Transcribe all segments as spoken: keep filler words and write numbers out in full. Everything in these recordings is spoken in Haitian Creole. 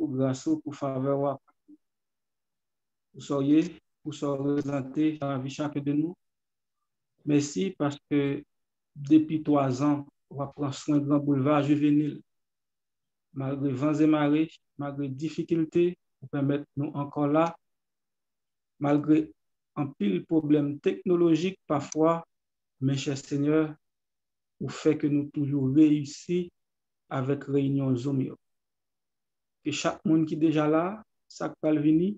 pou gras ou, pou favè w ak pou sa w ye, pou sa w reprezante nan lavi chak de nou. Mèsi paske depi twa zan, w ap pran swen Gran Boulva Jivenil. Malgre van e mare, malgre difikilte, ou pèmèt nou ankò la. Malgre anpil pwoblèm teknolojik pafwa, men chè Senyè, ou fè ke nou toujou reyisi avèk reyinyon Zoom yo. Ke chak moun ki deja la, sa k pral vini,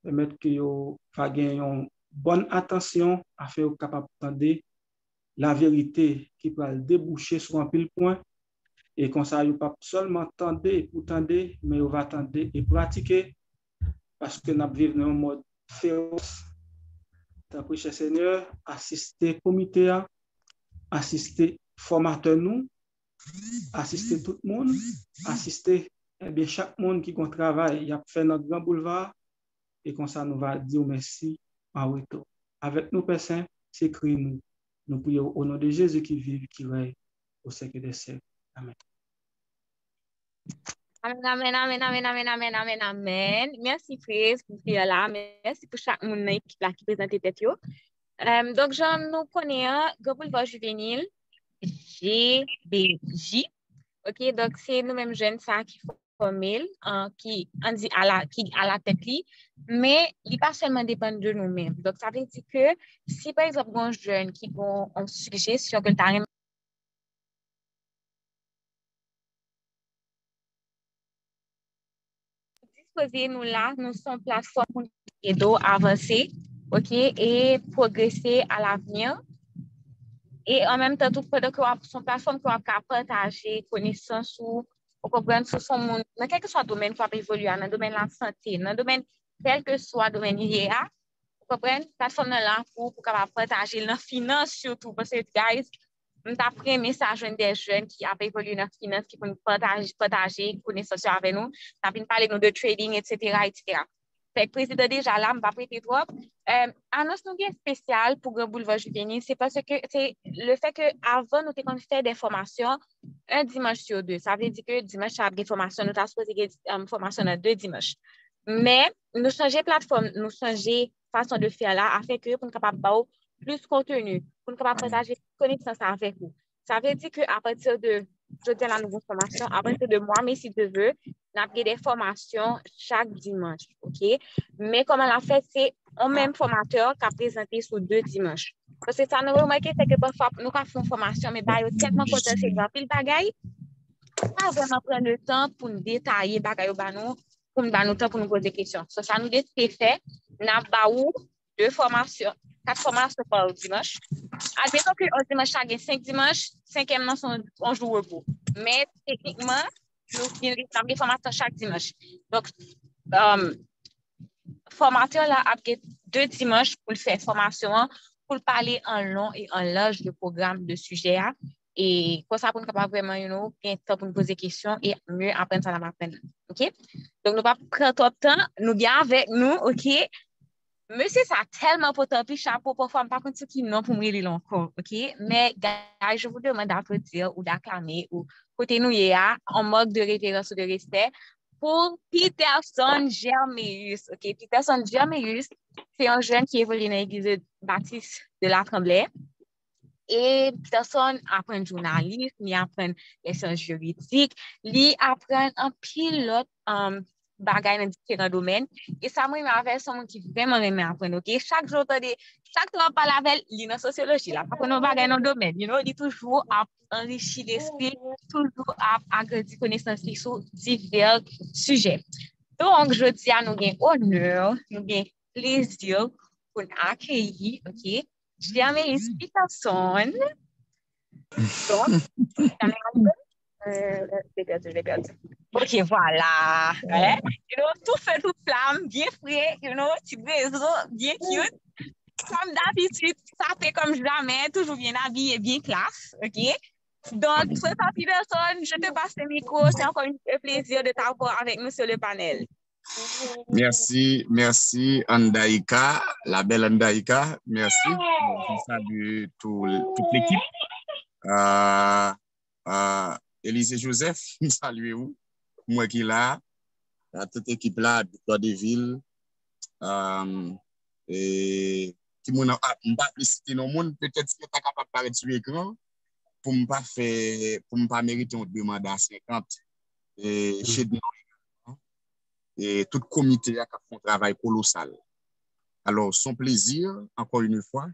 pèmèt ke yo va gen yon bòn atansyon afin yo kapab tande laverite ki pral debouche sou anpil pwen, e konsa yo p ap sèlman tande pou tande, men yo va tande e pratike, paske n ap viv nan yon mòd fewos. Tanpri, chè Senyè, asiste komite a, asiste fòmatè nou, asiste tout moun, asiste, ebyen, chak moun ki gon travay y ap fè nan Gran Boulva, e konsa nou va di w mèsi an retou. Avèk nou, Pè Sen, se kri nou. Nou priye w o non de Jezi ki viv, ki rèy o syèk dè syèk. Amèn. Amèn, amèn, amèn, amèn, amèn, amèn, amèn, amèn. Mèsi, Prez, pou priyè la. Mèsi pou chak moun nan ekip la ki prezante tèt yo. Em, donk, jan nou konnen an, Gran Boulva Jivenil, G B J. Ok, donk, se nou menm jèn sa ki fòme l, an, ki, ann di, ala, ki alatèt li, men li pa sèlman depann de nou menm. Donk, sa vle di ke si, pa egzanp, gon jèn ki gon yon sijesyon ke l ta renmen dispoze nou la, nou se yon platfòm pou nou ede w avanse, ok, e pwogrese a lavni. E an menm tan tou, pandan ke w ap, se yon platfòm ke w ap ka pataje konesans ou, ou konprann, si w se yon moun, nan kèlkeswa domèn ke w ap evolye a, nan domèn lasante, nan domèn kèlkeswa domèn li ye a, ou konprann, platfòm nan la pou, pou kapab pataje l nan finans sitou, paske, guys, m t ap renmen sa jwenn de jèn ki ap evolye nan finans, ki pou n pataje, pataje konesans yo avè nou. N ap vin pale nou de trading, etsetera, etsetera. Fèk prezidan deja la, m p ap rete twòp. Em, anons nou gen espesyal pou Gran Boulva Jivenil, se paske se le fè ke avan nou te konn fè de fòmasyon, un dimanche sur deux. Sa vle di ke dimanch sa ap gen fòmasyon, nou ta sipoze gen, em, fòmasyon nan de dimanch. Men, nou chanje platfòm, nou chanje fason de fè la, afin ke pou n kapab ba w plis konteni, pou n kapab pataje konesans avèk ou. Sa vle di ke apati de jodi a la, nou gen fòmasyon, apati de mwa me, si Dye vle, n ap gen de fòmasyon chak dimanch, ok? Men kòman l ap fèt, se yon menm fòmatè k ap prezante sou de dimanch. Paske sa nou remake, se ke pafwa nou ka fè yon fòmasyon, men bagay yo tèlman konsantre, gen anpil bagay, nou pa vrèman pran le tan pou n detaye bagay yo ba nou, pou n ba nou tan pou nou poze kesyon. So, sa nou deside fè, n ap ba ou de fòmasyon, kat fòmasyon pa dimanch. Admeton ke yon dimanch sa gen senk dimanch, senkyèm nan se yon, yon jou repo. Men teknikman, nou gen, n ap gen fòmasyon chak dimanch. Donk, um, fòmatè la ap gen de dimanch pou l fè fòmasyon an, pou l pale an lon e an laj de pwogram, de sijè a. E konsa pou n kapab vrèman, you know, gen tan pou n poze kesyon e mye aprann sa n ap aprann. Ok? Donk, nou p ap pran twòp tan. Nou gen avèk nou, ok? Mesye sa tèlman potan, pi chapo, pafwa m pa konn sou ki non pou m rele l ankò, ok? Men, guys, je vous demande d'applaudir ou d'acclamer ou kote nou ye a, an mank de reverans ou de respè, pou Peterson Germéus, ok? Peterson Germéus, se yon jèn ki evolye nan Legliz Batis de la Tremblay. E Peterson aprann jounalis, li aprann lesyans jiridik, li aprann anpil lòt, um, bagay nan diferan domèn. E sa m renmen avè l, se yon moun ki vrèman renmen aprann, ok? Chak jou w tande, chak tan w ap pale avè l, li nan sosyoloji, l ap aprann yon bagay nan domèn, you know, li toujou ap anrichi lespri l, toujou ap agrandi konesans li sou divè sijè. Donk, jodi a, nou gen onè, nou gen plezi pou n akeyi, ok, Germéus Peterson. Donk, kamera, euh, je l'ai perdu, je l'ai perdu. Ok, voilà. Hein? You know, tou feu, tou flam, byen fre, you know, ti brezo, byen cute. Comme d'habitude, sapé comme jamais, toujours bien habillé, bien classe, ok? Donc, Professeur Peterson, je te passe le micro. C'est encore un plaisir de t'avoir avec nous sur le panel. Merci, merci Andaïka, la belle Andaïka. Merci. Je salue tout, toute l'équipe. Euh, euh, Élisée Joseph, m salye ou. Mwen ki la. a tout ekip la, Doktè Devil, um, e, ki moun an, ah, m pa vle site non moun, petèt si yo ta kapab parèt sou ekran, pou m pa fè, pou m pa merite yon de manda senkant, e, Shednon, e tout komite a k ap fè yon travay kolosal. Alò, se yon plezi, ankò yon fwa,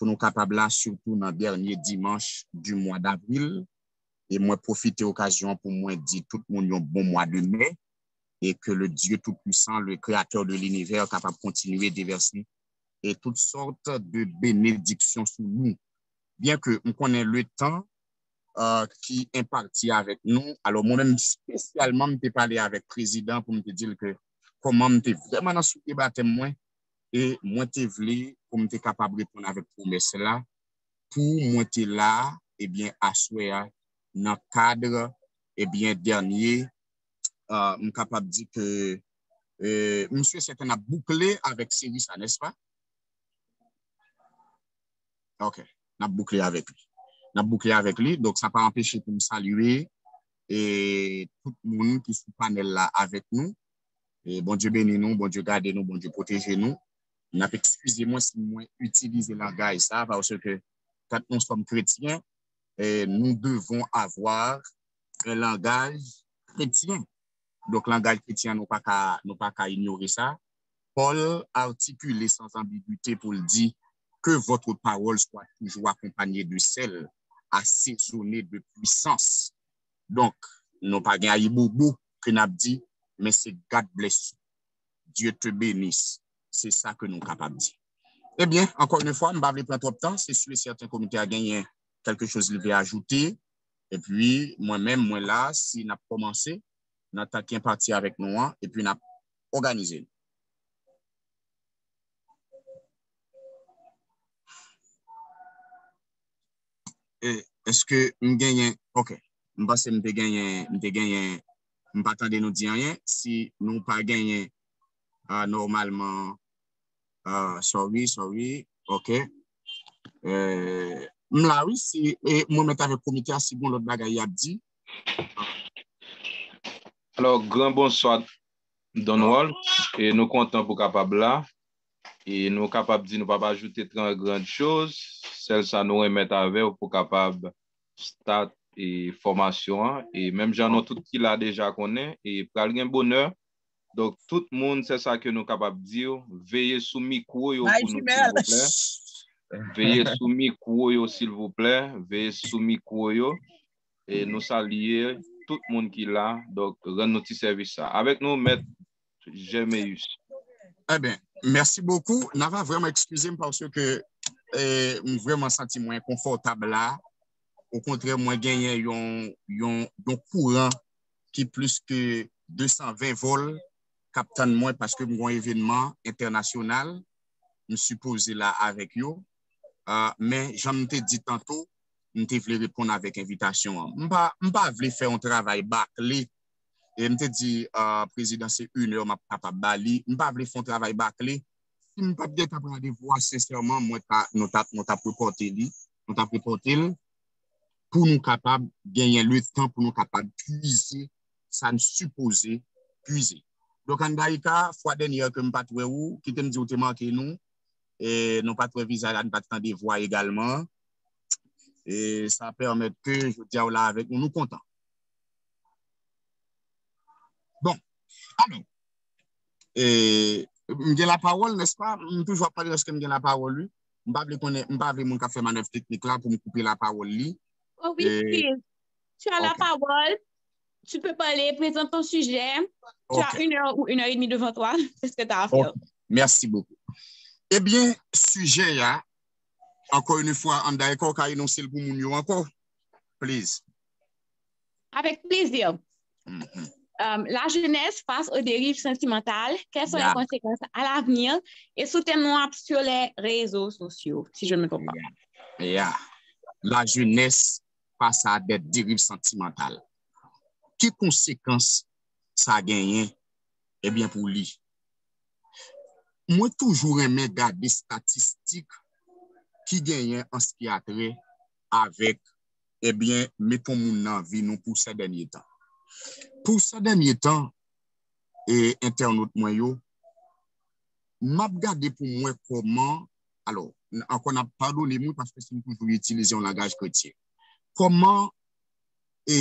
pou nou kapab la, sitou nan dènye dimanch di mwa davril. E mwen pwofite okazyon an pou mwen di tout moun yon bon mwa de mè, e ke le Dieu Tout-Puissant, le Créateur de l'univers, kapab kontinye devèse e tout sòt de benediksyon sou nou. Byen ke m konnen le tan uh, ki enpati avèk nou. Alò, mwen menm espesyalman, m te pale avèk prezidan pou m te di l ke kòman m te vrèman nan souke batèm mwen, e mwen te vle pou m te kapab reponn avèk pwomès la, pou mwen te la, ebyen, aswè a, nan kad, ebyen, dènye, uh, m kapab di ke, e, m si e sèten n ap boukle avèk seri sa, nèspa? Ok, n ap boukle avèk li. N ap boukle avèk li. Donk, sa pa anpeche pou m salye e tout moun ki sou panèl la avèk nou. E Bondye beni nou, Bondye gade nou, Bondye pwoteje nou. N ap eskize mwen si mwen itilize langaj sa, paske quand nous sommes chrétiens, eh, nous devons avoir un langage chrétien. Donk, langaj kretyen an, nou pa ka, nou pa ka inyore sa. Pòl atikile sans ambiguité pou l di, que votre parole soit toujours accompagnée de sel, assaisonnée de puissance. Donk, nou pa gen ayibobo ke n ap di, men se God bless you, Dieu te bénisse. Se sa ke nou kapab di. Ebyen, ankò yon fwa, m pa vle pran twòp tan, se si e sèten komite a genyen kèlke choz li vle ajoute. Epi, mwen menm, mwen la, si n ap kòmanse, nan tan ki enpati avèk nou an, epi n ap òganize n. E, èske m genyen, ok, m panse m te genyen, m te genyen, m pa tande nou di anyen, si nou pa genyen, ah, nòmalman, ah, sorry, sorry, ok. Eh, m la wi, si, e, mwen mèt avèk komite a, si gon lòt bagay y ap di. Alò, gran bonswa, Donwòl, e nou kontan pou kapab la. E nou kapab di nou p ap ajoute tran gran choz, sèl sa nou renmèt avè w pou kapab start e fòmasyon an. E menm jan nou tout ki la deja konnen, e pral gen bonè. Donk, tout moun, se sa ke nou kapab di w, veye sou mikwo yo pou nou, silvouplè. Veye sou mikwo yo, silvouplè. Veye sou mikwo yo. E nou salye tout moun ki la. Donk, rann nou ti sèvis sa. Avèk nou, mèt Germeus. Eben, mèsi bokou. N a va vrèman eskize m paske, eh, m vrèman santi mwen enkonfòtab la. Okontrè, mwen genyen yon, yon, yon kouran ki plis ke de san ven vòl k ap tann mwen paske m gen yon evènman entènasyonal m sipoze la avèk yo. Ah, men, jan m te di tanto, m te vle reponn avèk envitasyon an. M pa, m pa vle fè yon travay bakle. E m te di, ah, prezidan, se inè m ap kapab ba li. M pa vle fè yon travay bakle. Si m pa t gentan pran randevou a, sensèman, mwen ta, nou t ap, nou t ap repòte li. Nou t ap repòte l pou nou kapab genyen letan pou nou kapab pwize sa n sipoze pwize. Donk, Andaika, fwa dènyè ke m pa t wè ou, kite m di w te manke nou, e nou pa t wè vizaj la, nou pa t tande vwa egalman. E sa pèmèt ke jodi a w la avèk nou, nou kontan. Bon, alò, e, m gen lapawòl, nèspa? M toujou ap pale lòske m gen lapawòl, wi. M pa vle konnen, m pa vle moun k ap fè manèv teknik la pou m koupe lapawòl li. Oh oui, Steve, tu as la parole. Tu peux parler, présente ton sujet. Tu as une heure ou une heure et demie devant toi. C'est ce que tu as à faire. Merci beaucoup. Ebyen, sijè a, ankò yon fwa, Andaika, w ka enonse l pou moun yo ankò, please. Avec plaisir. Euh, la jeunesse face aux dérives sentimentales, quelles sont les conséquences à l'avenir? Et sous thème noir sur les réseaux sociaux, si je ne me trompe pas. Yeah. Yeah. La jeunesse face à des dérives sentimentales. Ki konsekans sa genyen, ebyen, pou li? Mwen toujou renmen gade estatistik ki genyen an se ki a trè avèk, ebyen, met yon moun nan vi nou pou sa dènye tan. Pou sa dènye tan, e entènot mwen yo, m ap gade pou m wè kòman, alò, n- ankò n ap padone m wi, paske si m toujou itilize yon langaj kretyen. Kòman e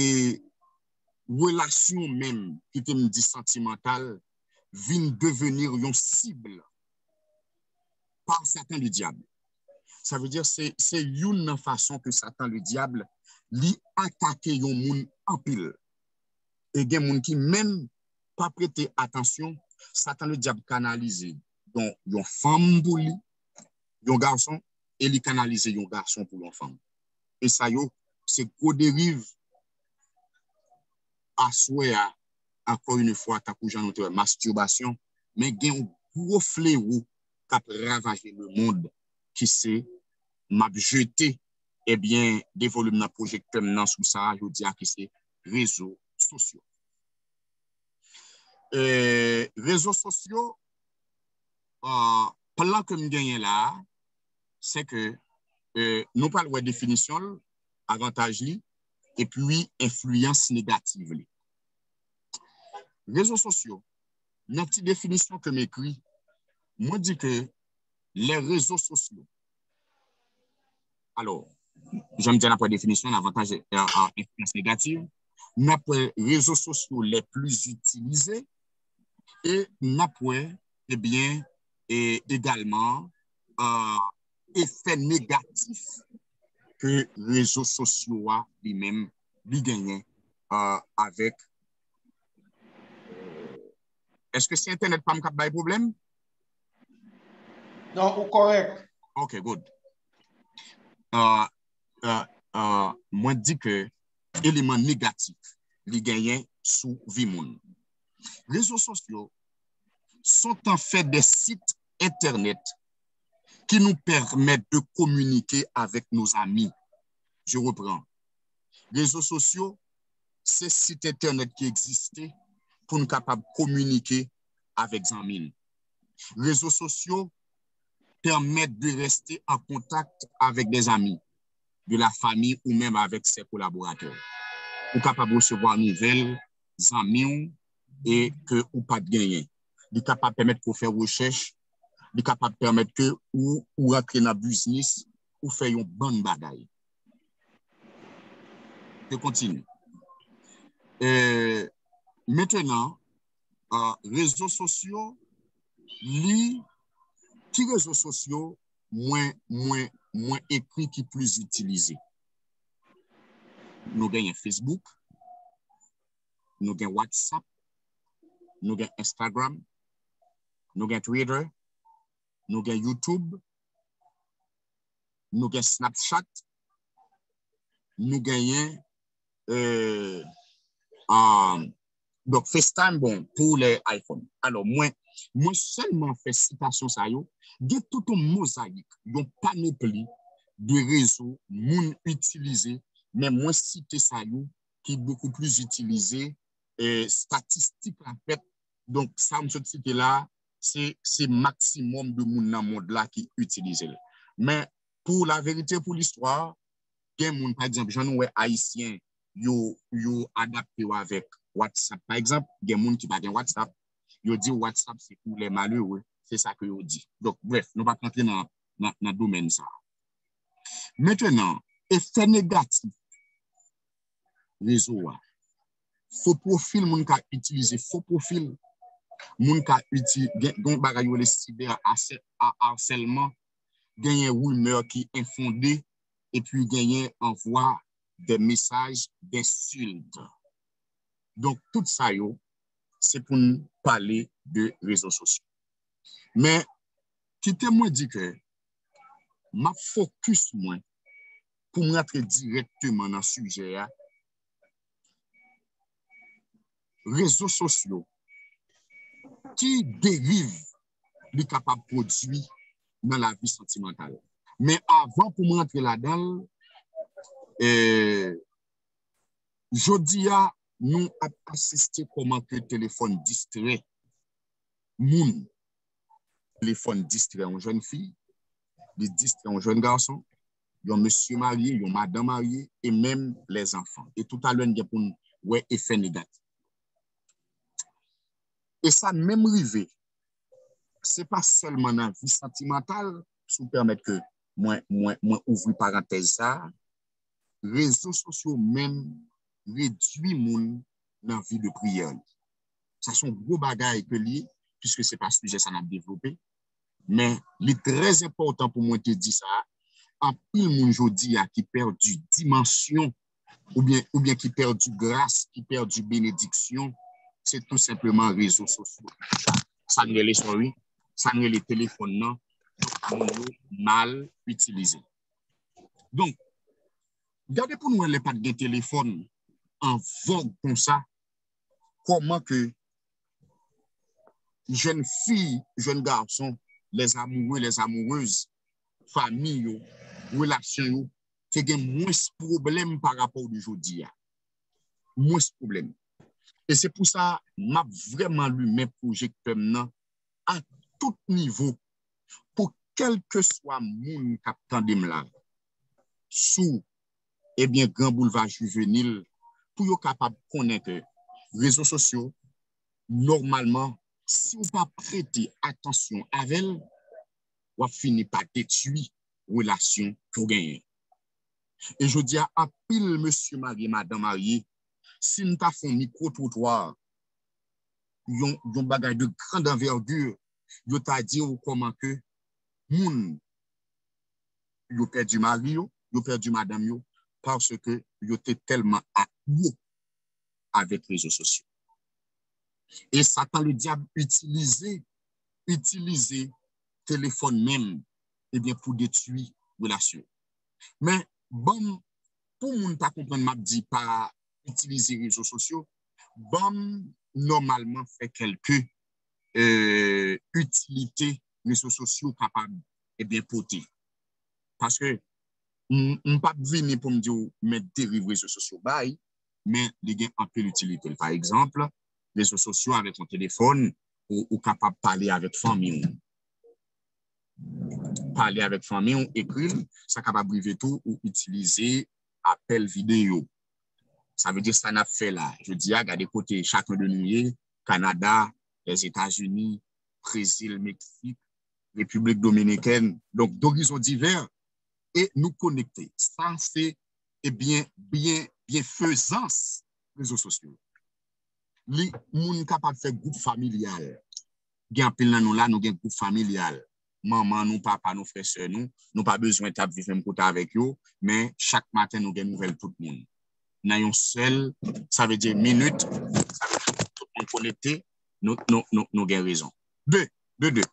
relasyon menm ki te m di santimantal vin devenir yon sib pa Satan Ledyab. Sa vle di se se youn nan fason ke Satan Ledyab li atake yon moun anpil. E gen moun ki menm pa prete atansyon, Satan Ledyab kanalize yon, yon fanm pou li, yon gason, e li kanalize yon gason pou yon fanm. E sa yo, se gwo deriv aswè a, ankò yon fwa, tankou jan nou te wè, mastibasyon, men gen yon gwo flewo k ap ravaje lemonn ki se, m ap jete, ebyen, de volim nan pwojektè m nan sou sa a, jodi a, ki se rezo sosyo. E, rezo sosyo, e, plan ke m genyen la a, se ke e, nou pral wè definisyon l, avantaj li, epi enfliyans negatif li. Rezo sosyo, nan ti definisyon ke m ekri, mwen di ke les réseaux sociaux. Alò, jan m di a, n ap wè definisyon l, avantaj, e, e, enfliyans negatif. N ap wè rezo sosyo les plus utilisés e n ap wè, ebyen, e egalman, e, efè negatif ke rezo sosyo a li menm li genyen, e, avèk. Èske se entènèt pa m k ap bay pwoblèm? Non, ou kòrèk. Ok, good. Uh, uh, uh, mwen di ke eleman negatif li genyen sou vi moun. Rezo sosyo sont en fait des sites internet qui nous permettent de communiquer avec nos amis. Je reprends. Rezo sosyo se sit entènèt ki egziste pou n kapab kominike avèk zanmi n. Rezo sosyo pèmèt de reste an kontak avèk de zanmi, de la fami ou menm avèk sè kolaboratè. Ou kapab resevwa nouvèl zanmi w e ke ou pa t genyen. Li kapab pèmèt ke w fè rechèch, li kapab pèmèt ke ou, ou rantre nan biznis, ou fè yon bann bagay. Te kontinye. E, mentenan, e, rezo sosyo, li, ki rezo sosyo mwen, mwen, mwen ekri ki plis itilize? Nou genyen Facebook, nou gen WhatsApp, nou gen Instagram, nou gen Twitter, nou gen YouTube, nou gen Snapchat, nou genyen, e, um, donk FaceTime, bon, pou lè iPhone. Alò, mwen, mwen sèlman fè sitasyon sa yo, gen tout yon mozayik, yon panopli de rezo moun itilize, men mwen site sa yo ki bokou plis itilize, e, statistik la fèt, donk sa m sot site la, se, se maksimòm de moun nan mond la ki itilize l. Men pou laverite, pou listwa, gen moun, pa egzanp, jan nou wè Ayisyen, yo, yo adapte yo avèk WhatsApp, pa egzanp, gen moun ki pa gen WhatsApp, yo di WhatsApp se pou lè malere, se sa ke yo di. Donk, brèf, nou pa p rantre nan, nan, nan domèn sa a. Mentenan, efè negatif rezo a. Fo pwofil, moun ka itilize fo pwofil. Moun ka iti, gen, gen bagay yo rele siber asè-, a-, asèlman. Genyen rimè ki enfondé, epi genyen anvwa de mesaj densilt. Donk, tout sa yo, se pou n pale de rezo sosyo. Men, kite mwen di ke m ap fokis mwen pou m rantre dirèkteman nan sijè a. Rezo sosyo, ki deriv li kapab pwodui nan lavi santimantal? Men avan pou m rantre ladan l, e, jodi a, nou ap asiste kòman ke telefòn distrè moun. Telefòn distrè yon jèn fi, li distrè yon jèn gason, yon mesye marye, yon madanm marye, e menm lèzanfan. E toutalè, n gen pou n wè efè negatif. E sa menm rive, se pa sèlman nan vi santimantal, si w pèmèt ke mwen, mwen, mwen ouvri parantèz sa a, rezo sosyo menm redui moun nan vi de priyè li. Sa se yon gwo bagay ke li ye, piske se pa sijè sa n ap devlope. Men li trè enpòtan pou mwen te di sa. Anpil moun jodi a ki pèdi dimansyon oubyen, oubyen ki pèdi gras, ki pèdi benediksyon, se tou senpleman rezo sosyo. Sa n rele, sorry, sa n rele telefòn nan, moun yo mal itilize. Donk, gade pou n wè lè pa t gen telefòn an vòg konsa, kòman ke jèn fi, jèn gason, les amoureux, les amoureuses, fanmi yo, relasyon yo, te gen mwens pwoblèm pa rapò de jodi a. Mwens pwoblèm. E se pou sa, m ap vrèman limen pwojektè m nan a tout nivo pou kèlkeswa moun k ap tande m la sou, ebyen, gran boulva jivenil, pou yo kapab konnen ke rezo sosyo, nòmalman, si w pa prete atansyon avè l, w ap fini pa detwi relasyon ke w genyen. E jodi a, anpil mesye marye, madanm marye, si n ta fè yon mikwo twotwa, yon, yon bagay de grande envergure, yo ta di w kòman ke moun yo pèdi mari yo, yo pèdi madanm yo, paske yo te tèlman akwo avèk rezo sosyo. E Satan Ledyab itilize, itilize telefòn menm, ebyen, pou detwi relasyon. Men, ban m, pou moun pa konprann m ap di pa itilize rezo sosyo, ban m nòmalman fè kèlke, e, itilite rezo sosyo kapab, ebyen, pote. Paske m, m p ap vini pou m di w mèt deriv rezo sosyo bay, men li gen anpil itilite l. Pa egzanp, rezo sosyo avèk yon telefòn, ou, ou kapab pale avèk fanmi w. Pale avèk fanmi w, ekri l, sa kapab rive tou ou itilize apèl videyo. Sa vle di sa n ap fè la. Jodi a, gade kote chak de nou ye, Kanada, Lèzetazini, Brezil, Meksik, Repiblik Dominikèn, donk, dorizon divè, e nou konekte. Sa se, ebyen, byen, byenfezans rezo sosyo. Li, moun kapab fè gwoup familyal. Gen anpil nan nou la, nou gen gwoup familyal. Manman nou, papa nou, frè, sè nou, nou pa bezwen t ap viv menm kote avèk yo, men chak maten nou gen nouvèl tout moun. Nan yon sèl, sa vle di minit, sa vle di tout moun konekte, nou, nou, nou, nou gen rezon. De, de, de.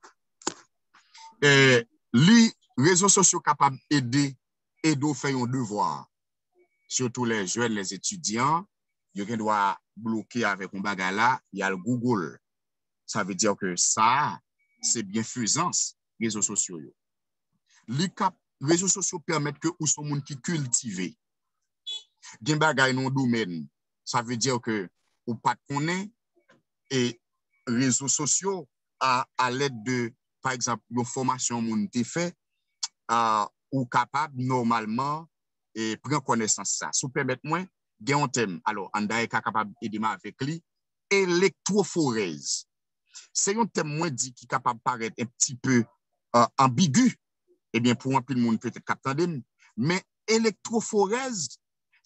E, li, rezo sosyo kapab ede, ede w fè yon devwa. Sitou lè jèn, lè etidyan, yo gen dwa bloke avèk yon bagay la, y al Google. Sa vle di ke sa, se byenfezans rezo sosyo yo. Li kap, rezo sosyo pèmèt ke ou se yon moun ki kiltive. Gen bagay nan yon domèn, sa vle di ke ou pa t konnen, e rezo sosyo a, a lèd de, pa egzanp, yon fòmasyon moun te fè, a, ou kapab nòmalman, e, pran konesans sa. Si w pèmèt mwen, gen yon tèm, alò, Andayeka kapab ede m avèk li, elektwoforèz. Se yon tèm mwen di ki kapab parèt un petit peu, euh, anbigi, ebyen, pou anpil moun petèt k ap tande m, men elektwoforèz,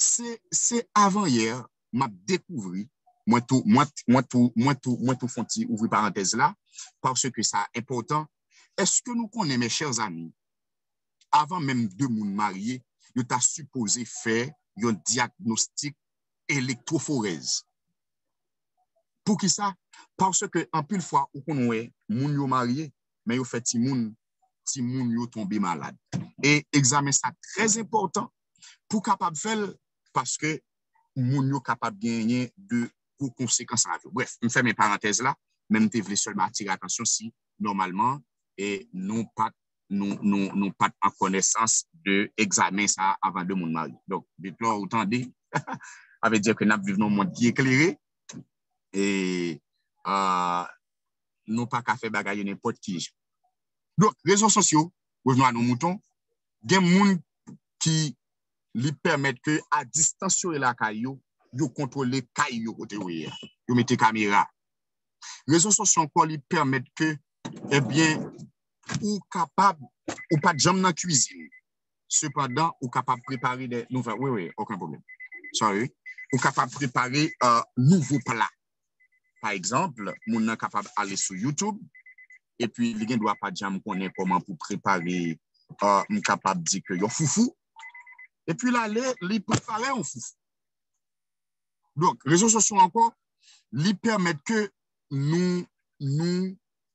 se, se avanyè m ap dekouvri, mwen tou, mwen, mwen tou, mwen tou, mwen tou fon ti ouvri parantèz la, paske sa enpòtan. Èske nou konnen, mes chers amis, avan menm de moun marye, yo ta sipoze fè yon dyagnostik elektwoforèz? Poukisa? Paske anpil fwa, ou konn wè, moun yo marye, men yo fè timoun, timoun yo tonbe malad. E egzamen sa trè enpòtan pou kapab fè l, paske moun yo kapab genyen de gwo konsekans nan lavi yo. Brèf, m fèmen parantèz la, men m te vle sèlman atire atansyon si nòmalman, e nou pa t, nou, nou, nou pa t an konesans de egzamen sa a avan de moun marye. Donk, depi lè w tande, sa vle di ke n ap viv nan yon mond ki eklere, e, a, nou pa ka fè bagay yo nenpòt ki jan. Donk, rezo sosyo, revenons à nos moutons, gen moun ki li pèmèt ke a distans yo ye lakay yo, yo kontwole kay yo kote yo ye a. Yo mete kamera. Rezo sosyo ankò, li pèmèt ke, ebyen, ou kapab, ou pa t janm nan kwizin. Sepandan, ou kapab prepare de nouvèl. Wi, wi, okenn pwoblèm. Sorry. Ou kapab prepare uh, nouvo pla. Pa egzanp, moun nan kapab ale sou YouTube, epi li gen dwa pa t janm konnen kòman pou prepare, uh, m kapab di ke yon foufou. Epi l ale, li prepare yon foufou. Donk, rezo sosyo ankò, li pèmèt ke nou, nou,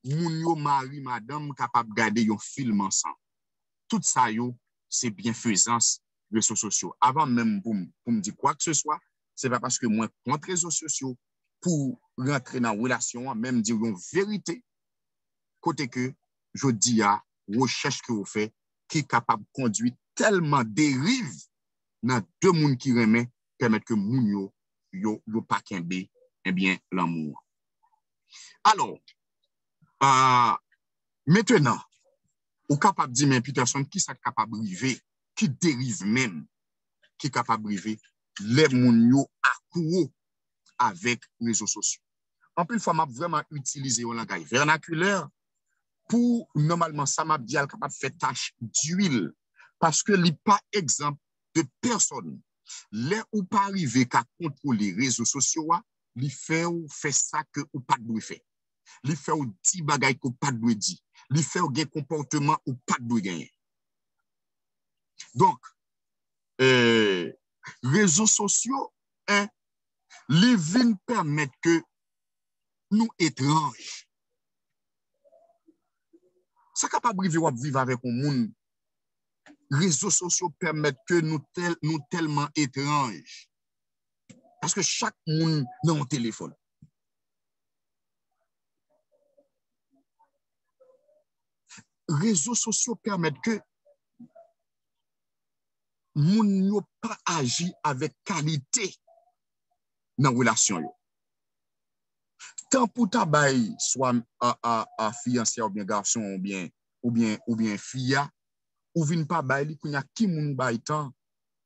moun yo, mari, madanm, kapab gade yon fim ansanm. Tout sa yo, se byenfezans rezo sosyo. Avan menm pou m, pou m di kwa ke se swa, se pa paske mwen kont rezo sosyo pou rantre nan relasyon an, men m di yon verite, kote ke jodi a, rechèch ke w fè, ki kapab kondwi tèlman deriv nan de moun ki renmen, pèmèt ke moun yo, yo, yo pa kenbe, ebyen, lanmou an. Alò, uh, mentenan, ou kapab di, men Peterson, ki sa k kapab rive, ki deriv menm ki kapab rive lè moun yo akwo avèk rezo sosyo? Anpil fwa, m ap vrèman itilize yon langaj vènakilè pou, nòmalman, sa m ap di a l kapab fè tach diwil, paske li pa egzanp de pèsòn. Lè ou pa rive ka kontwole rezo sosyo a, li fè w fè sa ke ou pa t dwe fè. Li fè w di bagay ke w pa t dwe di. Li fè w gen konpòteman ou pa t dwe genyen. Donk, eh, rezo sosyo, en, li vin pèmèt ke nou etranj. Sa kapab rive w ap viv avèk yon moun, rezo sosyo pèmèt ke nou tèl, nou tèlman etranj. Paske chak moun nan yon telefòn. Rezo sosyo pèmèt ke moun yo pa aji avèk kalite nan relasyon yo. Tan pou ta bay swa a, a, a fiyanse a oubyen gason oubyen, oubyen, oubyen fi a, ou vin pa bay li, kounye a ki moun ou bay tan,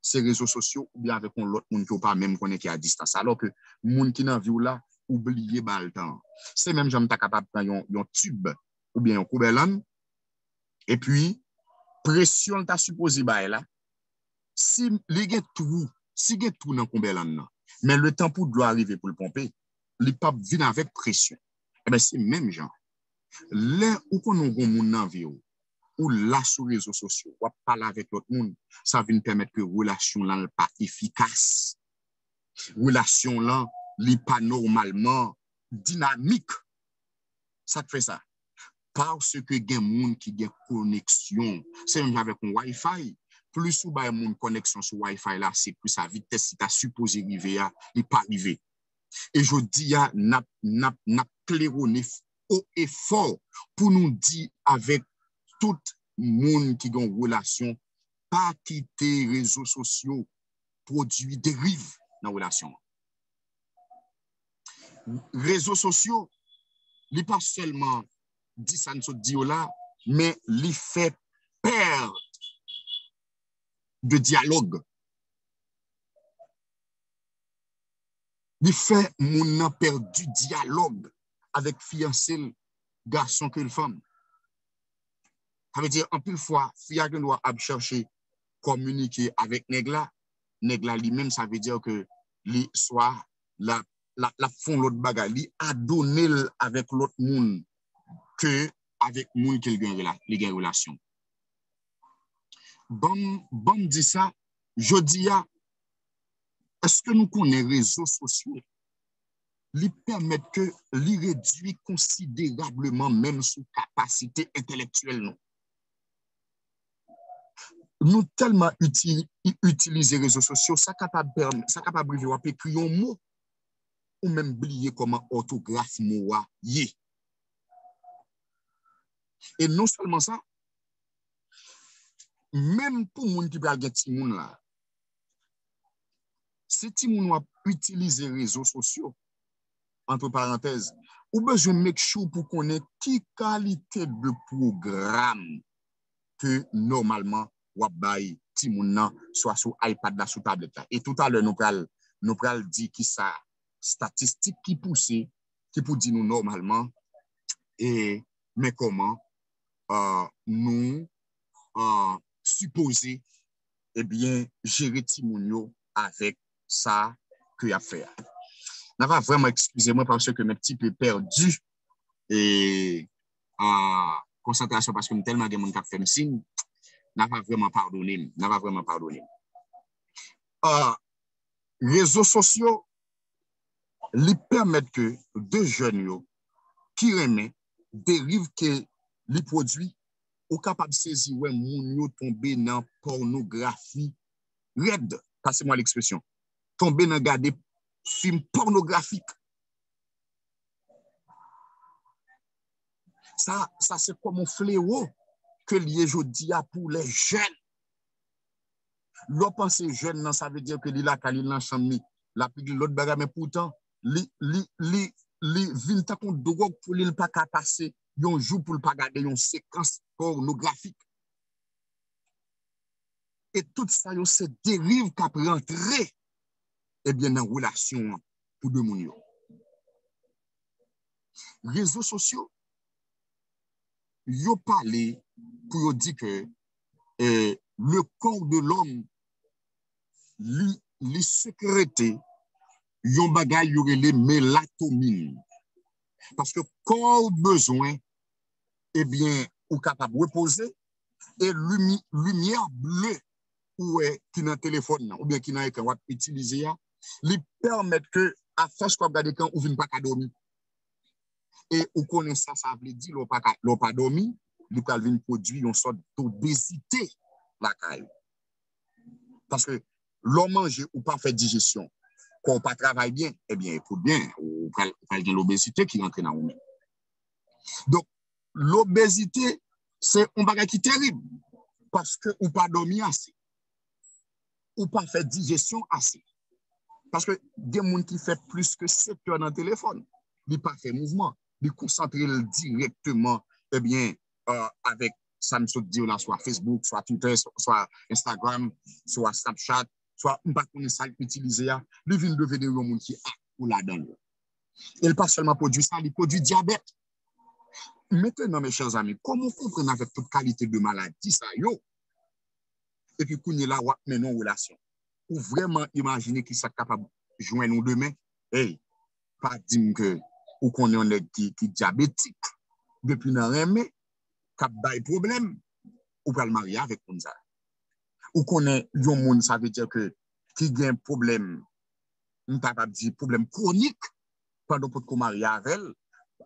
se rezo sosyo oubyen avèk yon lòt moun ke w pa menm konnen ki a distans. Alò ke moun ki nan vi w la, ou bliye ba l tan. Se menm jan m ta kapab pran yon, yon tib oubyen yon koubèlann, epi presyon l ta sipoze bay la, si li gen twou, si gen twou nan koubèlann nan, men letan pou dlo a rive pou l ponpe, li p ap vin avèk presyon. Enben, se menm jan. Lè ou konnen w gon moun nan vi w, ou la sou rezo sosyo, w ap pale avèk lòt moun, sa vin pèmèt ke relasyon lan pa efikas. Relasyon lan, li pa nòmalman dinamik. Sa k fè sa? Paske gen moun ki gen koneksyon. Se menm jan avèk yon Wi-Fi. Plis ou bay moun koneksyon sou Wi-Fi la, se plis a vitès li ta sipoze rive a, li pa rive. E jodi a, n ap, n ap, n ap klewone o e fò pou nou di avèk tout moun ki gen yon relasyon, pa kite rezo sosyo pwodui deriv nan relasyon an. Rezo sosyo, li pa sèlman di sa n sot di yo la, men li fè pèt de dyalòg. Li fè moun nan pèdi dyalòg avèk fiyanse l, gason ke l fanm. Sa vle di, anpil fwa, fi a gen dwa ap chèche kominike avèk nèg la, nèg la li menm, sa vle di ke li swa l ap, l ap, l ap fè yon lòt bagay, li adone l avèk lòt moun ke avèk moun ke l gen rela-, li gen relasyon. Ban m, ban m di sa, jodi a, èske nou konnen rezo sosyo, li pèmèt ke li redui konsiderableman menm sou kapasite entèlektyèl nou? Nou tèlman iti-, i-, itilize rezo sosyo, sa kapab pèm-, sa kapab rive w ap ekri yon mo, ou menm bliye kòman òtograf mo a ye. E non sèlman sa, menm pou moun ki pral gen timoun la, si timoun w ap itilize rezo sosyo, antre parantèz, ou bezwen make sure pou konnen ki kalite de pwogram ke nòmalman w ap bay timoun nan, swa sou iPad la, sou tablèt la. E toutalè, nou pral, nou pral di ki sa, statistik ki pouse ki pou di nou nòmalman, e, men kòman, euh, nou, euh, sipoze, ebyen, jere timoun yo avèk sa ke y ap fè a. N a va vrèman eskize mwen paske m un petit peu pèdi e, a, konsantrasyon paske m tèlman gen moun k ap fè m siy, n a va vrèman padone m, n a va vrèman padone m. A, rezo sosyo, li pèmèt ke de jèn yo ki renmen deriv ke li pwodui, ou kapab sezi wè moun yo tonbe nan pònografi rèd, pase mwa lekspresyon, tonbe nan gade fim pònografik. Sa, sa se kòm yon flewo ke l ye jodi a pou lè jèn. Lè w panse jèn nan, sa vle di ke li lakay li, l nan chanm li, l ap li lòt bagay, men poutan, li, li, li, li vin tankou dwòg pou li, l pa ka pase yon jou pou l pa gade yon sekans pònografik. E tout sa yo se deriv k ap rantre, ebyen, nan relasyon an pou de moun yo. Rezo sosyo, yo pale pou yo di ke, eh, le corps de l'homme, li, li sekrete yon bagay yo rele melatonin. Paske kò w bezwen, ebyen, ou kapab repoze, e limi-, limyè ble ou wè ki nan telefòn nan, oubyen ki nan ekran w ap itilize a, li pèmèt ke, afòs ke w ap gade ekran, ou vin pa ka dòmi. E ou konnen sa, sa vle di, lè w pa ka, lè w pa dòmi, li pral vin pwodui yon sòt dobezite lakay ou. Paske lè w manje, ou pa fè dijesyon, kò w pa travay byen, ebyen, ekout byen, ou pral, ou pral gen lobezite ki rantre nan ou menm. Donk, lobezite, se yon bagay ki terib, paske ou pa dòmi ase. Ou pa fè dijesyon ase. Paske gen moun ki fè plis ke sèt è nan telefòn. Li pa fè mouvman. Li konsantre l dirèkteman, ebyen, euh, avèk sa m sot di w la, swa Facebook, swa Twitter, swa Instagram, swa Snapchat, swa m pa konnen sa l itilize a. Li vin deveni yon moun ki akò ladan l. E l pa sèlman pwodui sa, li pwodui dyabèt. Mentenan, mes chers amis, kòman w konprann avèk tout kalite de maladi sa yo, epi kounye la, w ap mennen yon relasyon? Ou vrèman imajine ki sa k kapab jwenn ou demen? Ey, pa di m ke ou konnen yon nèg ki, ki dyabetik, depi nan renmen, k ap bay pwoblèm, ou pral marye avèk moun sa. Ou konnen yon moun, sa vle di ke ki gen pwoblèm, m kapab di pwoblèm kwonik, pandan w potko marye avè l,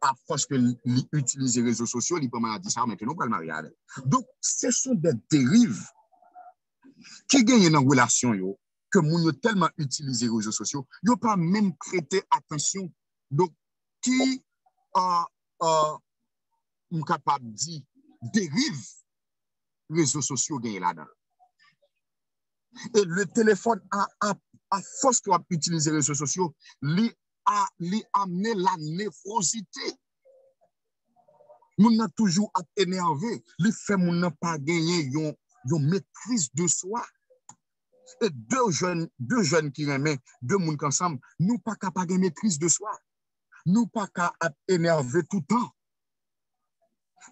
afòs ke li, li itilize rezo sosyo, li pran maladi sa yo, mentenan w pral marye avè l. Donk, ce sont des dérives ki genyen nan relasyon yo, ke moun yo tèlman itilize rezo sosyo, yo pa menm prete atansyon. Donk, ki, euh, euh, m kapab di, deriv rezo sosyo genyen ladan l. E le telefòn a, a, a fòs ke w ap itilize rezo sosyo, li a, li amene la nevwozite. Moun nan toujou ap enève, li fè moun nan pa genyen yon, yon metriz de swa. E de jèn, de jèn ki renmen, de moun k ansanm, nou pa ka pa gen metriz de swa. Nou pa ka ap enève toutan.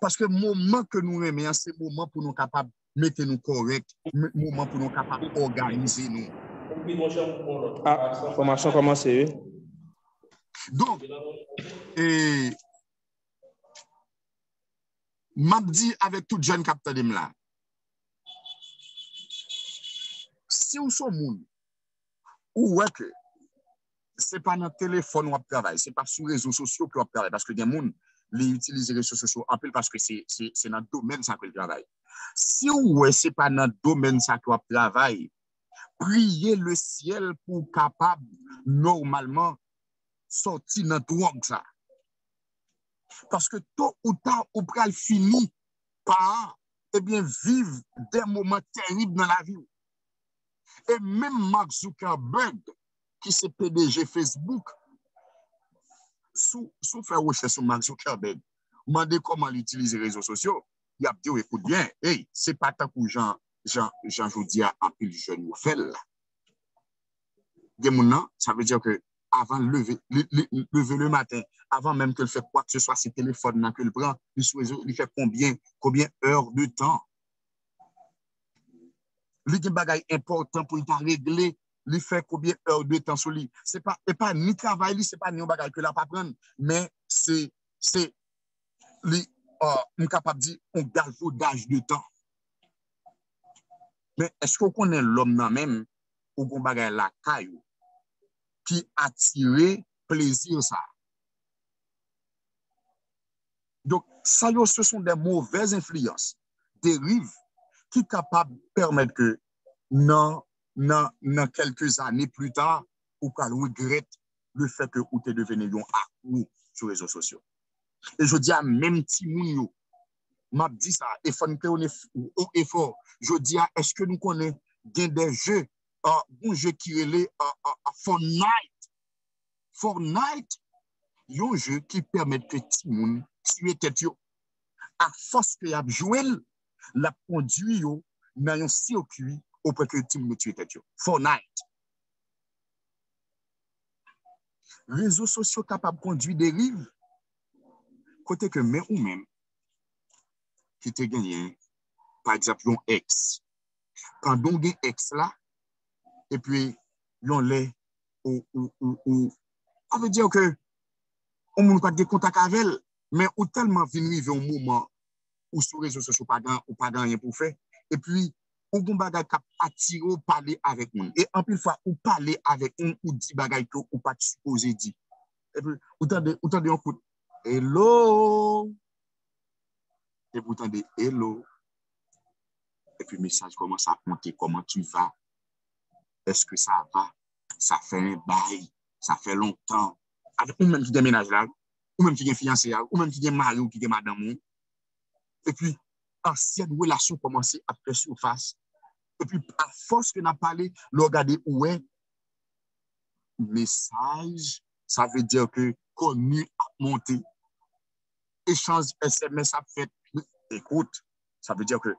Paske moman ke nou renmen an, se moman pou nou kapab mete nou kòrèk, m-, moman pou nou kapab òganize nou. Ah, fòmasyon kòmanse, wi. Donk, e, m ap di avèk tout jèn k ap tande m la, si w se yon moun, ou wè ke se pa nan telefòn w ap travay, se pa sou rezo sosyo ke w ap travay, paske gen moun, li itilize rezo sosyo anpil paske se, se, se nan domèn sa ke l travay. Si w wè se pa nan domèn sa ke w ap travay, priye le syèl pou w kapab nòmalman sòti nan dwòg sa. Paske to ou ta, ou pral fini pa, ebyen, viv de moman terib nan lavi w. E menm Mark Zuckerberg, ki se P D G Facebook, si w, si w fè rechèch sou Mark Zuckerberg, mande kòman l itilize rezo sosyo, y ap di w, ekout byen, ey, se pa tankou jan, jan, jan jodi a anpil jèn yo fè l la. Gen moun nan, sa vle di ke avan l leve, li, li, li leve le maten, avan menm ke l fè kwa ke se swa, se telefòn nan ke l pran, li sou rezo, li fè konbyen, konbyen è de tan. Li gen bagay enpòtan pou l ta regle, li fè konbyen è de tan sou li. Se pa, e pa ni travay li, se pa ni yon bagay ke l ap aprann, men se, se li, uh, m kapab di, yon galvodaj de tan. Men èske w konnen lòm nan menm, ou gon bagay lakay ou ki atire plezi sa? Donk, sa yo, ce sont des mauvaises influences, deriv, ki kapab pèmèt ke nan, nan, nan kèlke zane pli ta, ou pral regrèt le fè ke ou te deveni yon akro sou rezo sosyo. E jodi a, menm timoun yo, m ap di sa, e fò n klè o efò. Jodi a, èske nou konnen gen de je, uh, gon je ki rele uh, uh, uh, Fortnite? Fortnite, yon je ki pèmèt ke timoun tiye tèt yo. Afòs ke y ap jwe l, l ap kondui yo nan yon sikwi opwen ke timoun yo tiye tèt yo. Fortnite. Rezo sosyo kapab kondui deriv kote ke men ou menm ki te genyen, pa egzanp, yon ex. Pandan w gen ex la, epi yon lè ou, ou, ou, ou, sa vle di ke yon moun ou pa t gen kontak avè l, men ou tèlman vin rive yon moman ou sou rezo sosyo, ou pa gen, ou pa gen anyen pou w fè, epi ou gon bagay k ap atire w pale avèk moun. E anpil fwa, ou pale avèk moun, ou di bagay ke ou pa t sipoze di. Epi ou tande, ou tande yon kout, "Hello!" Epi ou tande, "Hello." Epi mesaj kòmanse ap monte, "Comment tu vas? Est-ce que ça va? Ça fait un bail, ça fait longtemps." Avèk ou menm ki gen mennaj la, ou menm ki gen fiyanse a, ou menm ki gen mari ou ki gen madanm ou. Epi ansyèn relasyon kòmanse ap fè sifas. Epi afòs ke n ap pale, lè w gade ou wè mesaj, sa vle di ke kòni ap monte. Echanj S M S ap fèt. Ekout, sa vle di ke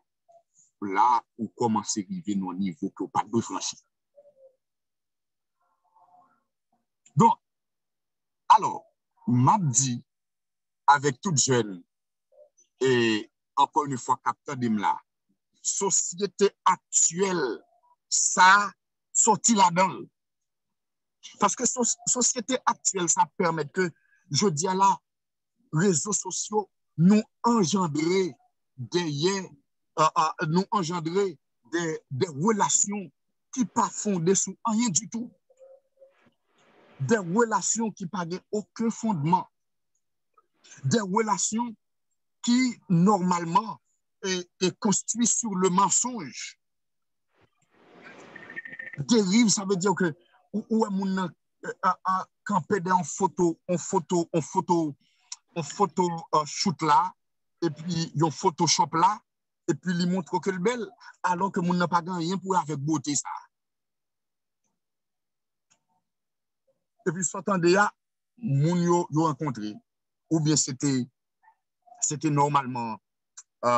la ou kòmanse rive nan yon nivo ke w pa t dwe franchi. Donk, alò, m ap di avèk tout jèn, e ankò yon fwa k ap tande m la, sosyete aktyèl sa, sòti ladan l. Paske sos- sosyete aktyèl sa pèmèt ke jodi a la, rezo sosyo nou anjandre dèyè, a, a, nou anjandre de, de relasyon ki pa fonde sou anyen ditou. De relasyon ki pa gen okenn fondman. De relasyon ki nòmalman e, e konstwi sou le mansonj. Deriv, sa vle di ke ou, ou wè moun nan e, a, a, kanpe dèyè yon foto, yon foto, yon foto, yon foto e, shoot la, epi yon Photoshop la, epi li montre ke l bèl, alò ke moun nan pa gen anyen pou wè avèk bote sa. Epi sa w tande a, moun yo, yo rankontre, oubyen se te, se te nòmalman, e,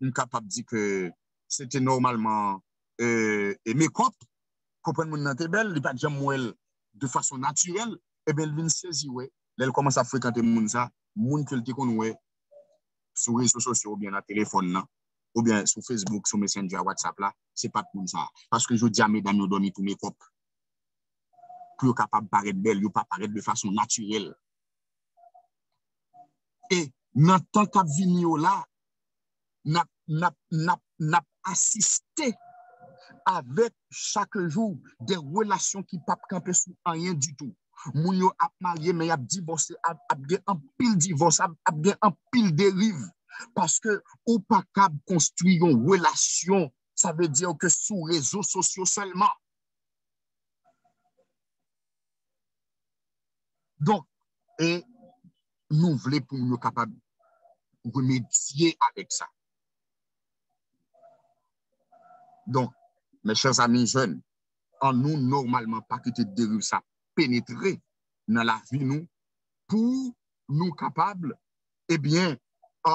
m kapab di ke se te nòmalman e, e mekòp, konprann moun nan te bèl, li pa t janm wè l de fason natirèl, ebyen, l vin sezi wè, lè l kòmanse ap frekante moun sa, moun ke l te konn wè sou rezo sosyo oubyen nan telefòn nan, oubyen sou Facebook, sou Messenger, WhatsApp la, se pa t moun sa. Paske jodi a, medam yo dòmi pou mekòp. Pou yo kapab parèt bèl, yo pa parèt de fason natirèl. E nan tan k ap vini yo la, n ap, n ap, n ap, n ap asiste avèk chak jou de relasyon ki p ap kanpe sou anyen ditou. Moun yo ap marye, men y ap divòse, ap, ap gen anpil divòs, ap, ap gen anpil deriv. Paske ou pa kab konstwi yon relasyon, sa vle di ke sou rezo sosyo sèlman. Donk, e nou vle pou moun yo kapab remedye avèk sa. Donk, mes chers amis jeunes, an nou nòmalman pa kite deriv sa penetre nan lavi nou pou nou kapab, ebyen, a,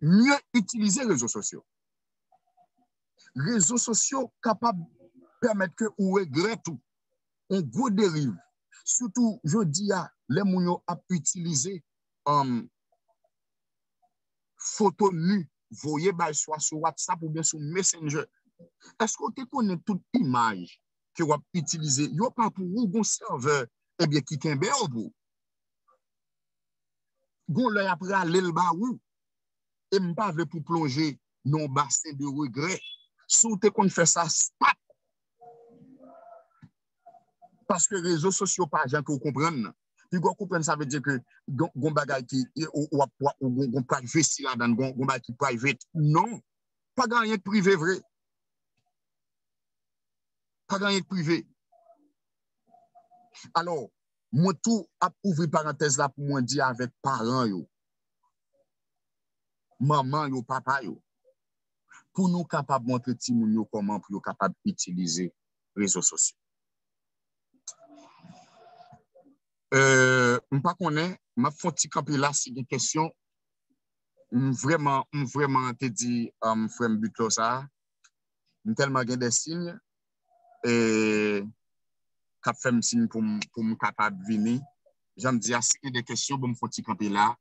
mye itilize rezo sosyo. Rezo sosyo kapab pèmèt ke ou regrèt ou. yon gwo deriv. Sitou jodi a, lè moun yo ap itilize um, foto ni voye bay swa sou WhatsApp oubyen sou Messenger. Èske w te konnen tout imaj ke w ap itilize, yo pa pou ou, gon sèvè, ebyen, ki kenbe yo pou ou? Gon lè y ap rale l ba ou. E m pa vle pou plonje nan yon basen de regrè. Si w te konn fè sa, stop! Paske rezo sosyo pa jan ke w konprann nan. Piga w konprann sa vle di ke gon, gon bagay ki, ou, ou, ou, ou gon, gon privasi ladan, gon, gon bagay ki private. Non. Pa gen anyen k prive vre. Pa gen anyen k prive. Alò, mwen tou ap ouvri parantèz la pou mwen di avèk paran yo, manman yo, papa yo, pou nou kapab montre timoun yo kòman pou yo kapab itilize rezo sosyo. Euh, m pa konnen, m ap fè yon ti kanpe la si gen kesyon. M vrèman, m vrèman te di um, frè m Butler sa, m tèlman gen de siy e k ap fè m siy pou m, pou m kapab vini. Jan m di a, si gen de kesyon, bon, m fè yon ti kanpe la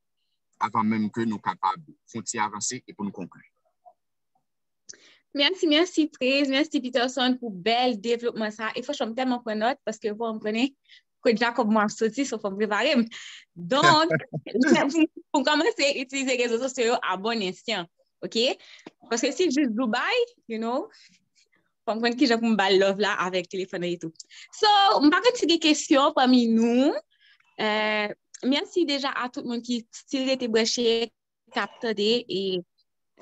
avan menm ke nou kapab fè yon ti avanse e pou nou konkli. Mèsi, mèsi Prez, mèsi Peterson pou bèl devlopman sa. E franchman, m tèlman pran nòt paske bon, m konnen kot Jacob mwen ap soti, so fò m prepare m. Donk, pou m kòmanse itilize rezo sosyo yo a bon esyan, oke? Paske si jis Dubai, you know, fò m konn kijan pou m ba l love la avèk telefòn nan e tou. So, m pa konn si gen kesyon pami nou. Euh, mèsi deja a tout moun ki still rete branche, k ap tande e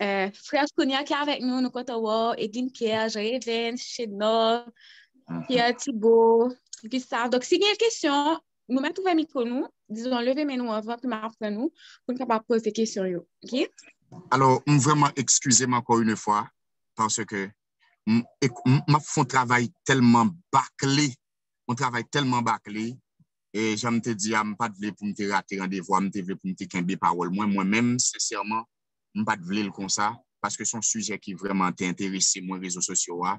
euh, frè Sonia ki avèk nou, nou kontan wè w, Edlin Pierre, Jean Evens, Chednor, Pierre Thibault, Gustave. Donk si gen kesyon, nou mèt ouvè mikwo nou, dizon leve men nou anvan pou m ap pran nou, pou n kapab poze kesyon yo. Oke? Alò, m vrèman eskize m ankò yon fwa, paske m, m, m ap fè yon travay tèlman bakle, yon travay tèlman bakle, e jan m te di a, m pa t vle pou m te rate randevou a, m te vle pou m te kenbe pawòl mwen, mwen menm, sensèman, m pa t vle l konsa, paske se yon sijè ki vrèman te enterese mwen, rezo sosyo a,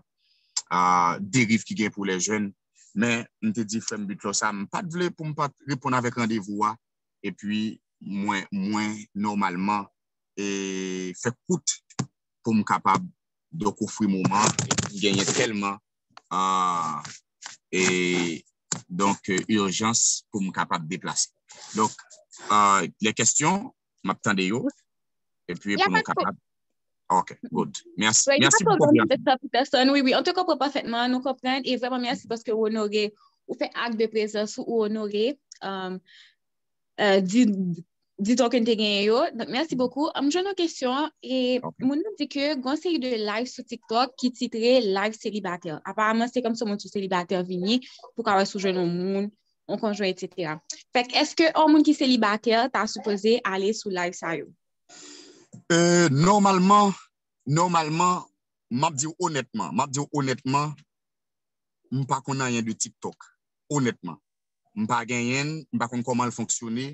a, deriv ki gen pou lè jèn. Men, m te di frè m Butler sa, m pa t vle pou m pa t reponn avèk randevou a, epi mwen, mwen, nòmalman, e, fè kout pou m kapab, donk, ofri moman, epi m genyen tèlman, a, e, donk, ijans pou m kapab deplase. Donk, a, lè kesyon, m ap tande yo, epi pou nou kapab. Ok, good. Mèsi. Mèsi pou konfyans. Wi, wi, an te konprann pafètman, nou konprann, e vrèman mèsi paske w onore, ou fè ak de prezans ou, ou onore, um, euh, di, di ton ke n te genyen yo. Donk, mèsi bokou. M jwenn yon kesyon, e moun nan di ke gon seri de live sou TikTok ki titre live selibatè. Aparaman, se kòmsi yon moun ki selibatè vini pou ka wè si w jwenn yon moun, yon konjwen, et cetera. Fèk, èske yon moun ki selibatè ta sipoze ale sou live sa yo? Euh, nòmalman, nòmalman, m ap di w onètman, m ap di w onètman, m pa konn anyen de TikTok. Onètman. M pa genyen l, m pa konn kòman l fonksyone,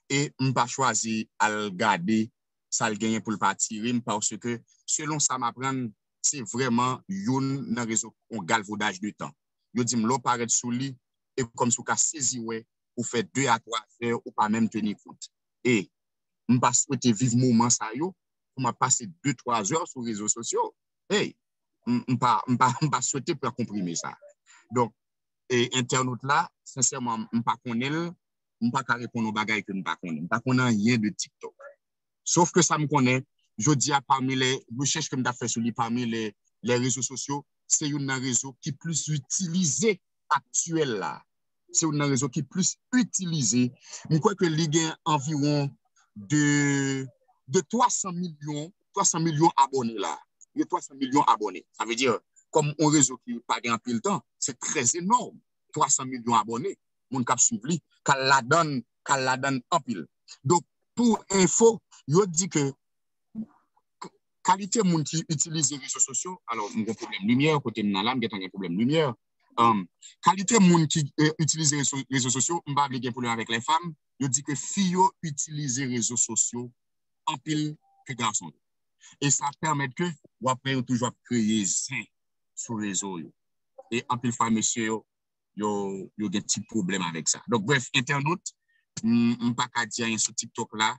e m pa chwazi al gade sa l genyen pou l pa atire m, paske, selon sa m aprann, se vrèman youn nan rezo, yon galvodaj de tan. Yo di m, lè w parèt sou li, e kòmsi w ka sezi wè, ou fè de a twa zè, ou pa menm teni kont. E m pa swete viv moman sa yo, pou m ap pase de twa zè sou rezo sosyo. Hey, m, m pa, m pa, m pa swete pran konprime sa. Donk, e entènot la, sensèman, m pa konnen l, m pa ka reponn yon bagay ke m pa konnen. M pa konnen anyen de TikTok. Sof ke sa m konnen, jodi a, pami lè rechèch ke m t ap fè sou li, pami lè, lè rezo sosyo, se youn nan rezo ki plis itilize aktyèl la. Se youn nan rezo ki plis itilize. M kwè ke li gen anviwon de, de twa san milyon, twa san milyon abòne la. Gen twa san milyon abòne. Sa vle di, kòm yon rezo ki pa gen anpil tan, se trè enòm. Twa san milyon abòne, moun k ap swiv li, k al ladan, k al ladan anpil. Donk, pou enfo, yo di ke k-, kalite moun ki itilize rezo sosyo, alò, m gen pwoblèm limyè, kote m nan la, m gentan gen pwoblèm limyè. Um, kalite moun ki eh, itilize rezo, rezo sosyo, m pa vle gen pwoblèm avèk lè fanm, yo di ke fi yo itilize rezo sosyo anpil ke gason yo. E sa pèmèt ke w ap wè yo toujou ap kreye zen sou rezo yo. E anpil fwa, mesye yo, yo, yo gen ti pwoblèm avèk sa. Donk, brèf, entènot, m, m pa ka di anyen sou TikTok la,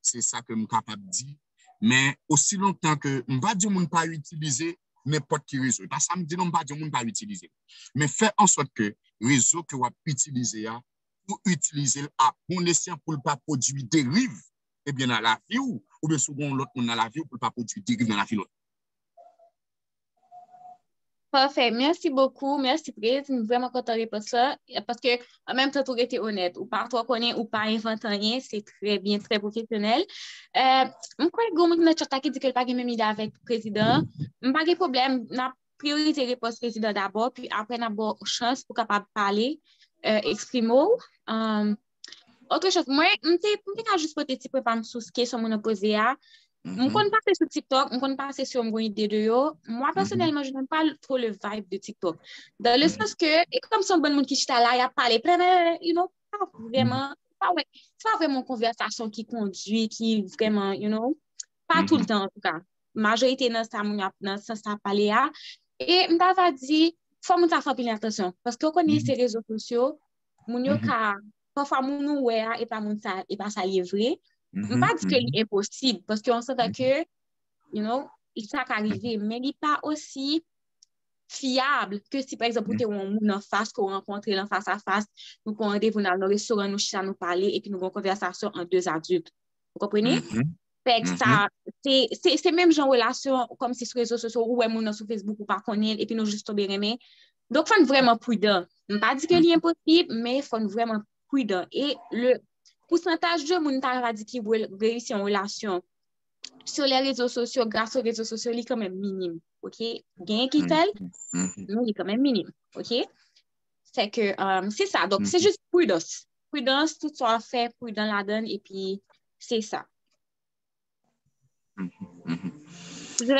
se sa ke m kapab di. Men, osi lontan ke, m pa di yon moun pa itilize nenpòt ki rezo. E pa sa m di non, m pa di yon moun pa itilize. Men fè an sòt ke rezo ke w ap itilize a, ou itilize l a bon esyan pou l pa pwodui deriv, ebyen nan lavi w, oubyen si w gen yon lòt moun nan lavi w, pou l pa pwodui deriv nan lavi lòt. Pafè. Mèsi bokou. Mèsi, Prez. M vrèman kontan repons la. Paske, an menm tan, tou rete onèt. Ou pa twò konnen, ou pa envante anyen. Se trè byen, trè pwofesyonèl. Euh, m kwè gen moun nan chat la ki di ke l pa gen menm ide avèk prezidan. M pa gen pwoblèm. N ap priyorite repons prezidan dabò, pi apre n ap ba w chans pou kapab pale, euh, eksprime w. Euh, otre choz, mwen, m te, m te ka jis pote ti pwen pa m sou kesyon moun nan poze a. M konn pase sou TikTok, m konn pase si yo m gon ide de yo. Mwen, pèsonèlman, je n'aime pas trop le vibe de TikTok. Dans le sens que, e kòm se yon bann moun ki chita la, y ap pale, plè, you know, pa vrèman, pa wè, se pa vrèman yon konvèsasyon ki kondui, ki vrèman, you know, pa tout le tan, an tou ka. Majorite nan sa moun ap, nan sans sa pale a. E m ta va di, fò moun sa fè anpil atansyon. Paske w konnen se rezo sosyo, moun yo ka, pafwa moun ou wè a, e pa moun sa, e pa sa l ye vre. M pa di ke li enposib, paske on s'entend ke, you know, sa ka rive, men li pa osi fyab ke si, pa egzanp, ou te wè yon moun anfas, ke w rankontre l an fas a fas, nou pran randevou, n al nan restoran, nou chita, nou pale, epi nou gen yon konvèsasyon ant de adilt. Ou konprene? Fèk sa, se, se, se menm jan relasyon, kòmsi sou rezo sosyo, ou wè moun nan sou Facebook, ou pa konnen l, epi nou jis tonbe renmen. Donk, fò n vrèman pridan. M pa di ke li enposib, men fò n vrèman pridan. E le pousantaj de moun, ta va di ki reyisi yon relasyon sur les réseaux sociaux, gras o rezo sosyo, li kanmenm minim, oke? Genyen ki fè l, men li kanmenm minim, oke? Fè ke, euh, se sa. Donk, se jis pridans. Pridans, tout sa w ap fè, pridan ladan l, epi se sa.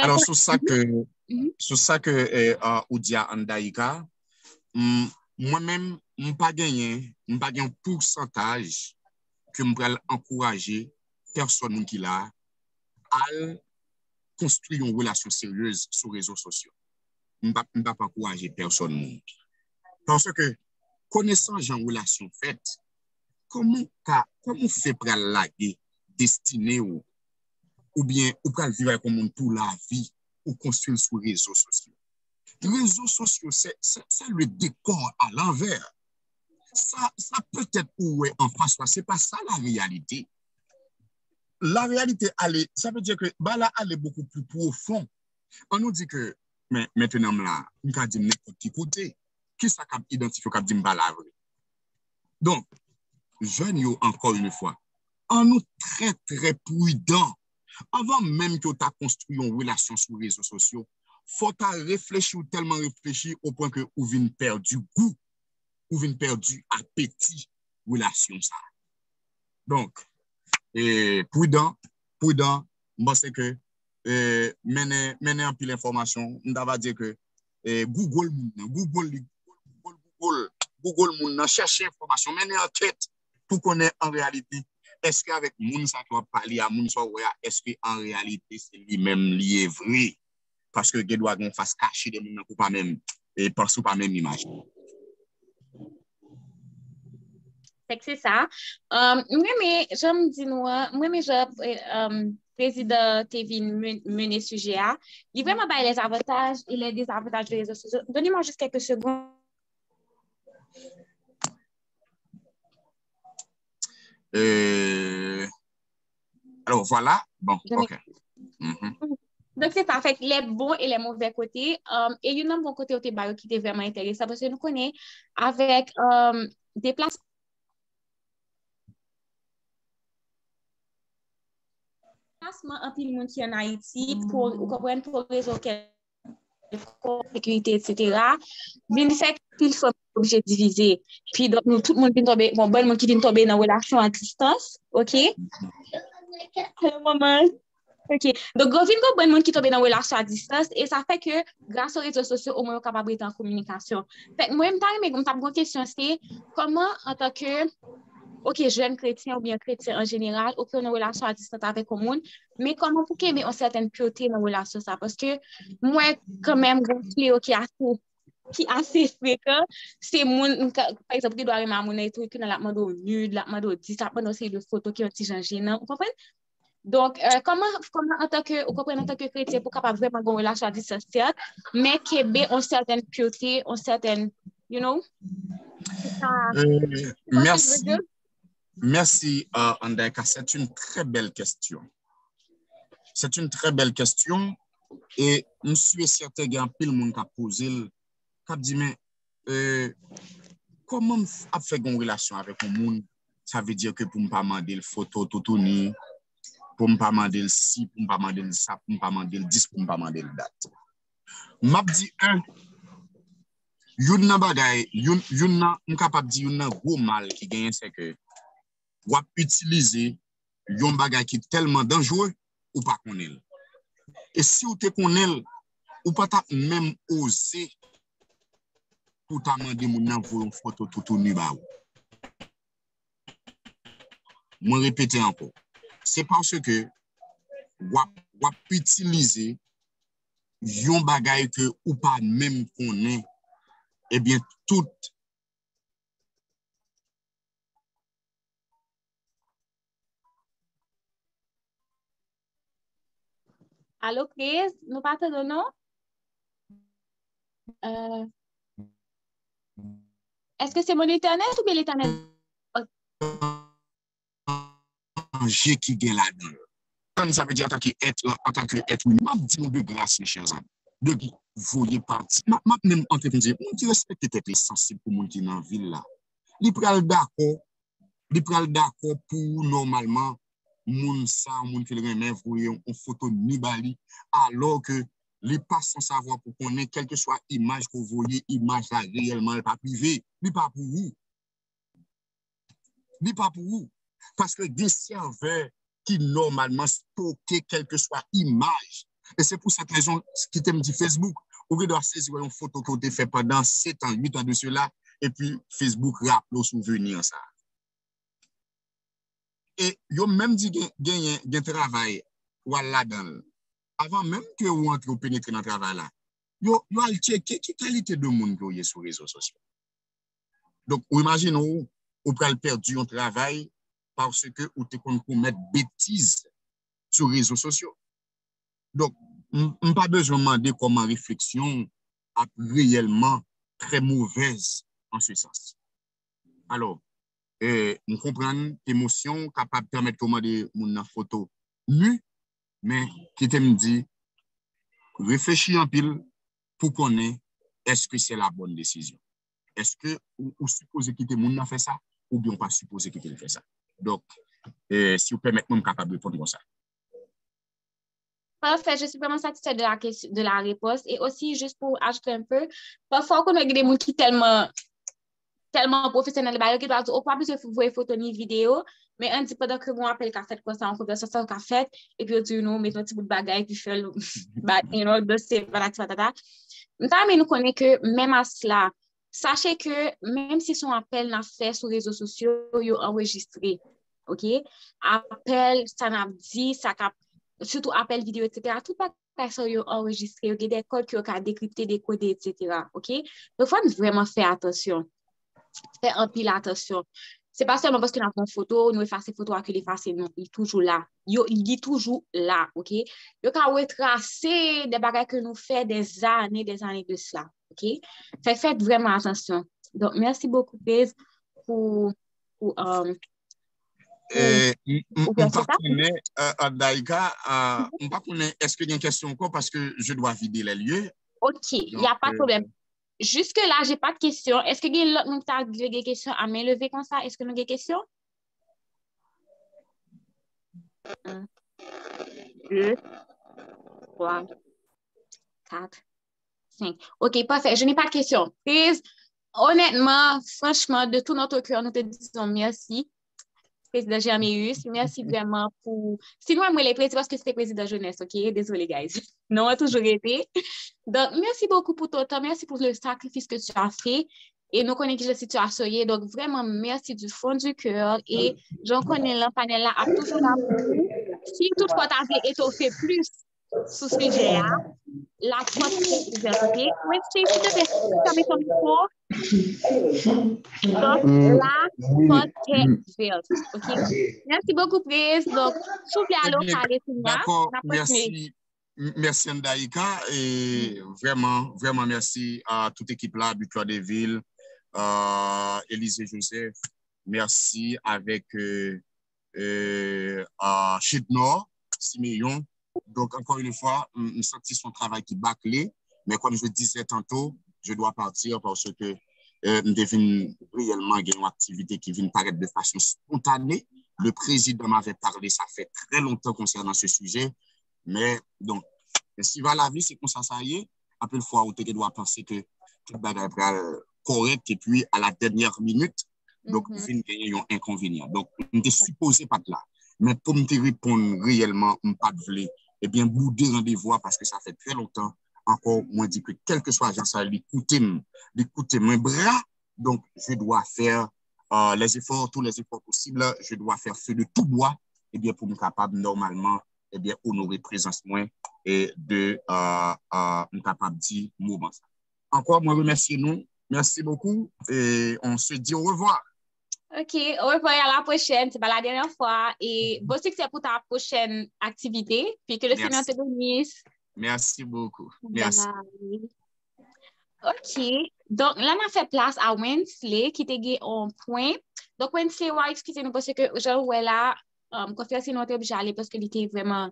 Alò, sou sa ke, sou sa ke, eh, ah, ou di a Andaika, m, mwen menm, m pa genyen, m pa gen yon pousantaj ke m pral ankouraje pèsòn moun ki la al konstwi yon relasyon seryez sou rezo sosyo. M p ap, m p ap ankouraje pèsòn moun. Paske, konesan jan relasyon fèt, kòman w ka, kòman w fè pral lage destine w, oubyen ou pral viv avèk yon moun pou lavi, ou konstwi l sou rezo sosyo. Rezo sosyo, se, se, se le dekò alanvè. Sa, sa petèt ou wè anfas la, se pa sa la reyalite. La reyalite ale, sa vle di ke bagay la ale bokou pli pwofon. An nou di ke, men, mentenan m la, m ka di m nenpòt ki kote. Kisa k ap idantifye w, k ap di m pa la vre? Donk, jèn yo, ankò yon fwa, an nou trè, trè pridan. Anvan menm ke w ta konstwi yon relasyon sou rezo sosyo, fò w ta reflechi, w tèlman reflechi, o pwen ke ou vin pèdi gou, ou vin pèdi apeti relasyon sa. Donk, eh, pridan, pridan, m panse ke, eh, mennen, mennen anpil enfòmasyon, m ta va di ke, eh, Google moun nan, Google li, Google, Google, Google moun nan, chèche enfòmasyon, mennen ankèt pou konnen an reyalite, èske avèk moun sa ke w ap pale a, moun sa w wè a, èske an reyalite se li menm li ye vre? Paske gen dwa gen yon fas kache de moun nan ke w pa menm, e panse w pa menm imajine. Fèk se sa. Um, m renmen, jan m di nou an, m renmen jan, eh, um, prezidan te vin men-, mennen sijè a. Li vrèman bay les avantages et les désavantages de réseaux sociaux. Donnez-moi juste quelques secondes. Euh, alors, voilà. Bon, ok. Donk, se sa, fèk les bons et les mauvais côtés. Um, e youn nan bon kote yo te ba yo ki te vrèman enteresan, paske nou konnen avèk, um, deplas-, deplasman anpil moun ki ann Ayiti, pou, ou konprann, pou rezon kèlkonk, sekirite, etsetera, vin fè ke anpil fanmi oblije divize. Pi donk, nou, tout moun vin tonbe, bon, bann moun ki vin tonbe nan relasyon a distans, oke? Hello, manman. Ok. Donk, gen vin gen bann moun ki tonbe nan relasyon a distans, e sa fè ke, gras o rezo sosyo, omwen yo kapab rete an kominikasyon. Fèk, mwen, m ta renmen, m t ap gen yon kesyon, se, kòman, antanke, ok, jèn kretyen oubyen kretyen an jeneral, ok, ou nan relasyon a distans avèk yon moun, men kòman pou kenbe yon sètèn purete nan relasyon sa? Paske, m wè kanmenm, gen fleo ki asou ki ase frekan, se moun, m ka- pa egzanp, ou gen dwa renmen a moun nan e tou, epi nan l ap mande w nude, l ap mande w dis, l ap mande w seri de foto ki yon ti jan jenan, ou konprann? Donk, euh, kòman, kòman antanke, ou konprann, antanke kretyen, pou w kapab vrèman gen yon relasyon a distans, sèt, men kenbe yon sètèn pureté, yon sètèn, you know, se sa, Euh, ou konprann sa m vle merci, di? Merci, euh, Andaika. C'est une très belle question. C'est une très belle question. E m si e sèten gen anpil moun k ap poze l, k ap di, men, euh, kòman m f- ap fè gen yon relasyon avèk yon moun? Sa vle di ke pou m pa mande l foto toutouni, pou m pa mande l si, pou m pa mande l sa, pou m pa mande l dis, pou m pa mande l dat. M ap di, en, youn nan bagay, youn, youn nan, m kapab di youn nan gwo mal ki genyen, se ke w ap itilize yon bagay ki tèlman danjere, ou pa konnen l. E si w te konnen l, ou pa t ap menm oze pou w ta mande moun nan voye yon foto toutouni ba ou. Mwen repete ankò. Se paske w ap, w ap itilize yon bagay ke ou pa menm konnen, ebyen, tout Alo, Kriz, nou pa tande w, non? Euh, èske se mon internet oubyen l'internet? Danje ki gen ladan l. Tann sa vle di antanke èt, antanke èt imen. M ap di nou de gras, mechè zanmi. De gras, voye pati. M ap, m ap menm antre pou m di, moun ki respekte tèt li sansib pou moun ki nan vil la. Li pral dakò, li pral dakò pou nòmalman moun sa, moun ke l renmen voye yon, yon foto ni ba li, alò ke li pa sansavwa pou konnen, kèlkeswa imaj ke w voye, imaj la reyèlman, li pa prive, li pa pou ou. Li pa pou ou. Paske gen sèvè ki nòmalman stoke kèlkeswa imaj. E se pou sèt rezon, kite m di Facebook, ou gen dwa sezi wè yon foto ke w te fè pandan sèt an, uit an de sela, epi Facebook raple w souvni sa. E yo menm di gen, genyen, gen travay, w al ladan l. Avan menm ke ou antre, ou penetre nan travay la, yo, yo al tcheke ki kalite de moun ke w ye sou rezo sosyo. Donk, ou imajine w, ou pral pèdi yon travay paske ou te konn komèt betiz sou rezo sosyo. Donk, m, m pa bezwen mande kòman refleksyon w ap reyèlman trè movèz an se sans. Alò, euh, m konprann emosyon w kapab pèmèt ke w mande moun nan foto ni, men kite m di, reflechi anpil pou konnen èske se la bòn desizyon. Èske ou, ou sipoze kite moun nan fè sa, oubyen ou pa sipoze kite l fè sa? Donk, euh, si w pèmèt mwen, m kapab reponn konsa. Parfait, je suis vraiment satisfaite de la question, de la réponse. Et aussi, juste pour ajouter un peu, parfois, ou konnen gen de moun ki tèlman, tèlman pwofesyonèl, ba yo gen dwa di, ou pa bezwen voye foto ni videyo, men ann di pandan ke gon apèl ka fèt konsa, yon konvèsasyon ka fèt, epi yo di nou met yon ti bout bagay ki fè l, ba, you know, danse, patati patata. M ta renmen nou konnen ke menm a sla, sache ke menm si se yon apèl n ap fè sou rezo sosyo, yo anrejistre. Ok? Apèl, sa n ap di, sa k ap, sitou apèl videyo, etsetera. Tout bagay sa yo anrejistre, yo gen de kòd ke yo ka dekripte, dekode, etsetera. Ok? Donk, fò n vrèman fè atansyon. Fè anpil atansyon. Se pa sèlman paske n ap pran foto, nou efase foto a ke l efase, non, li toujou la. Yo, li toujou la, ok? Yo ka retrase de bagay ke nou fè des années, des années de cela, ok? Fè, fèt vrèman atansyon. Donk, mèsi bokou, Kriz, pou, pou, um, Euh, m, m, m pa konnen, euh, Andaika, euh, m pa konnen, èske gen kèsyon ankò, paske je dois vider les lieux. Ok, il n'y a pas de problème. Jusque-là, j'ai pas de question. Est-ce que gen lòt moun ki ta vle gen kèsyon a men leve konsa? Est-ce que nou gen kèsyon? Un, deux, trois, quatre, cinq. Ok, parfait. Je n'ai pas de question. Kriz, honnêtement, franchement, de tout notre cœur, nous te disons merci. Président Germéus, mèsi vrèman pou, si nou wè m rele Prezi, paske se te prezidan jenès, ok? Désolé, guys. Non an toujou rete. Donk, mèsi bokou pou ton tan, mèsi pou le sacrifice que tu as fait. E nou konnen kijan sitiyasyon ye. Donk, vrèman, mèsi du fond du cœur. E jan w konnen lan, panèl la ap toujou la pou ou. Si toutfwa w ta vle etofe plis, sou sijè a, la pòt trè ouvèt. Wednesday, silteplè, fèmen ton mikwo. Donk, la pòt trè ouvèt. Ok? Mèsi bokou, Prince. Donk, si w vle ale, w ka ale kounye a. Dakò, mèsi. Mèsi Andaïka. E vrèman, vrèman mèsi a tout ekip la, Victoire Deville, Elysée Joseph. Mèsi avèk euh, euh, à Chednor Siméon. Donc, encore une fois, m, m santi son travay ki bakle, mais comme je disais tantôt, je dois partir parce que euh, m te vin reyèlman gen yon aktivite ki vin parèt de fason spontanée. Le président m'avait parlé, ça fait très longtemps, concernant ce sujet, mais donc, ainsi va la vie, c'est comme ça ça y est. Anpil fwa, ou te gen dwa panse ke tout bagay pral kòrèk, epi à la dernière minute, donk, vin genyen yon enkonvenyan. Donk, m te sipoze pa t la. Men pou m te reponn reyèlman, m pa t vle, ebyen, boude randevou a, paske sa fè trè lontan ankò, mwen di ke kèlkeswa jan sa, li koute m, li koute mwen bra. Donc, je dois faire euh, les efforts, tous les efforts possibles, je dois faire feu de tout bois, ebyen, pou m kapab nòmalman, ebyen, onore prezans mwen e de, euh, euh, m kapab di moman sa. Ankò, mwen remèsye nou. Merci beaucoup et on se dit au revoir. Ok, au revoir et à la prochaine. C'est pas la dernière fois. Et bon succès pour ta prochaine activité. Puis que le Seigneur te bénisse. Merci beaucoup. Merci. Bye. Ok. Donk, la n a fè plas a Wensley ki te gen yon pwen. Donk, Wensley, w a eskize nou paske jan w wè la, um, konferans li nou te oblije ale paske li te vrèman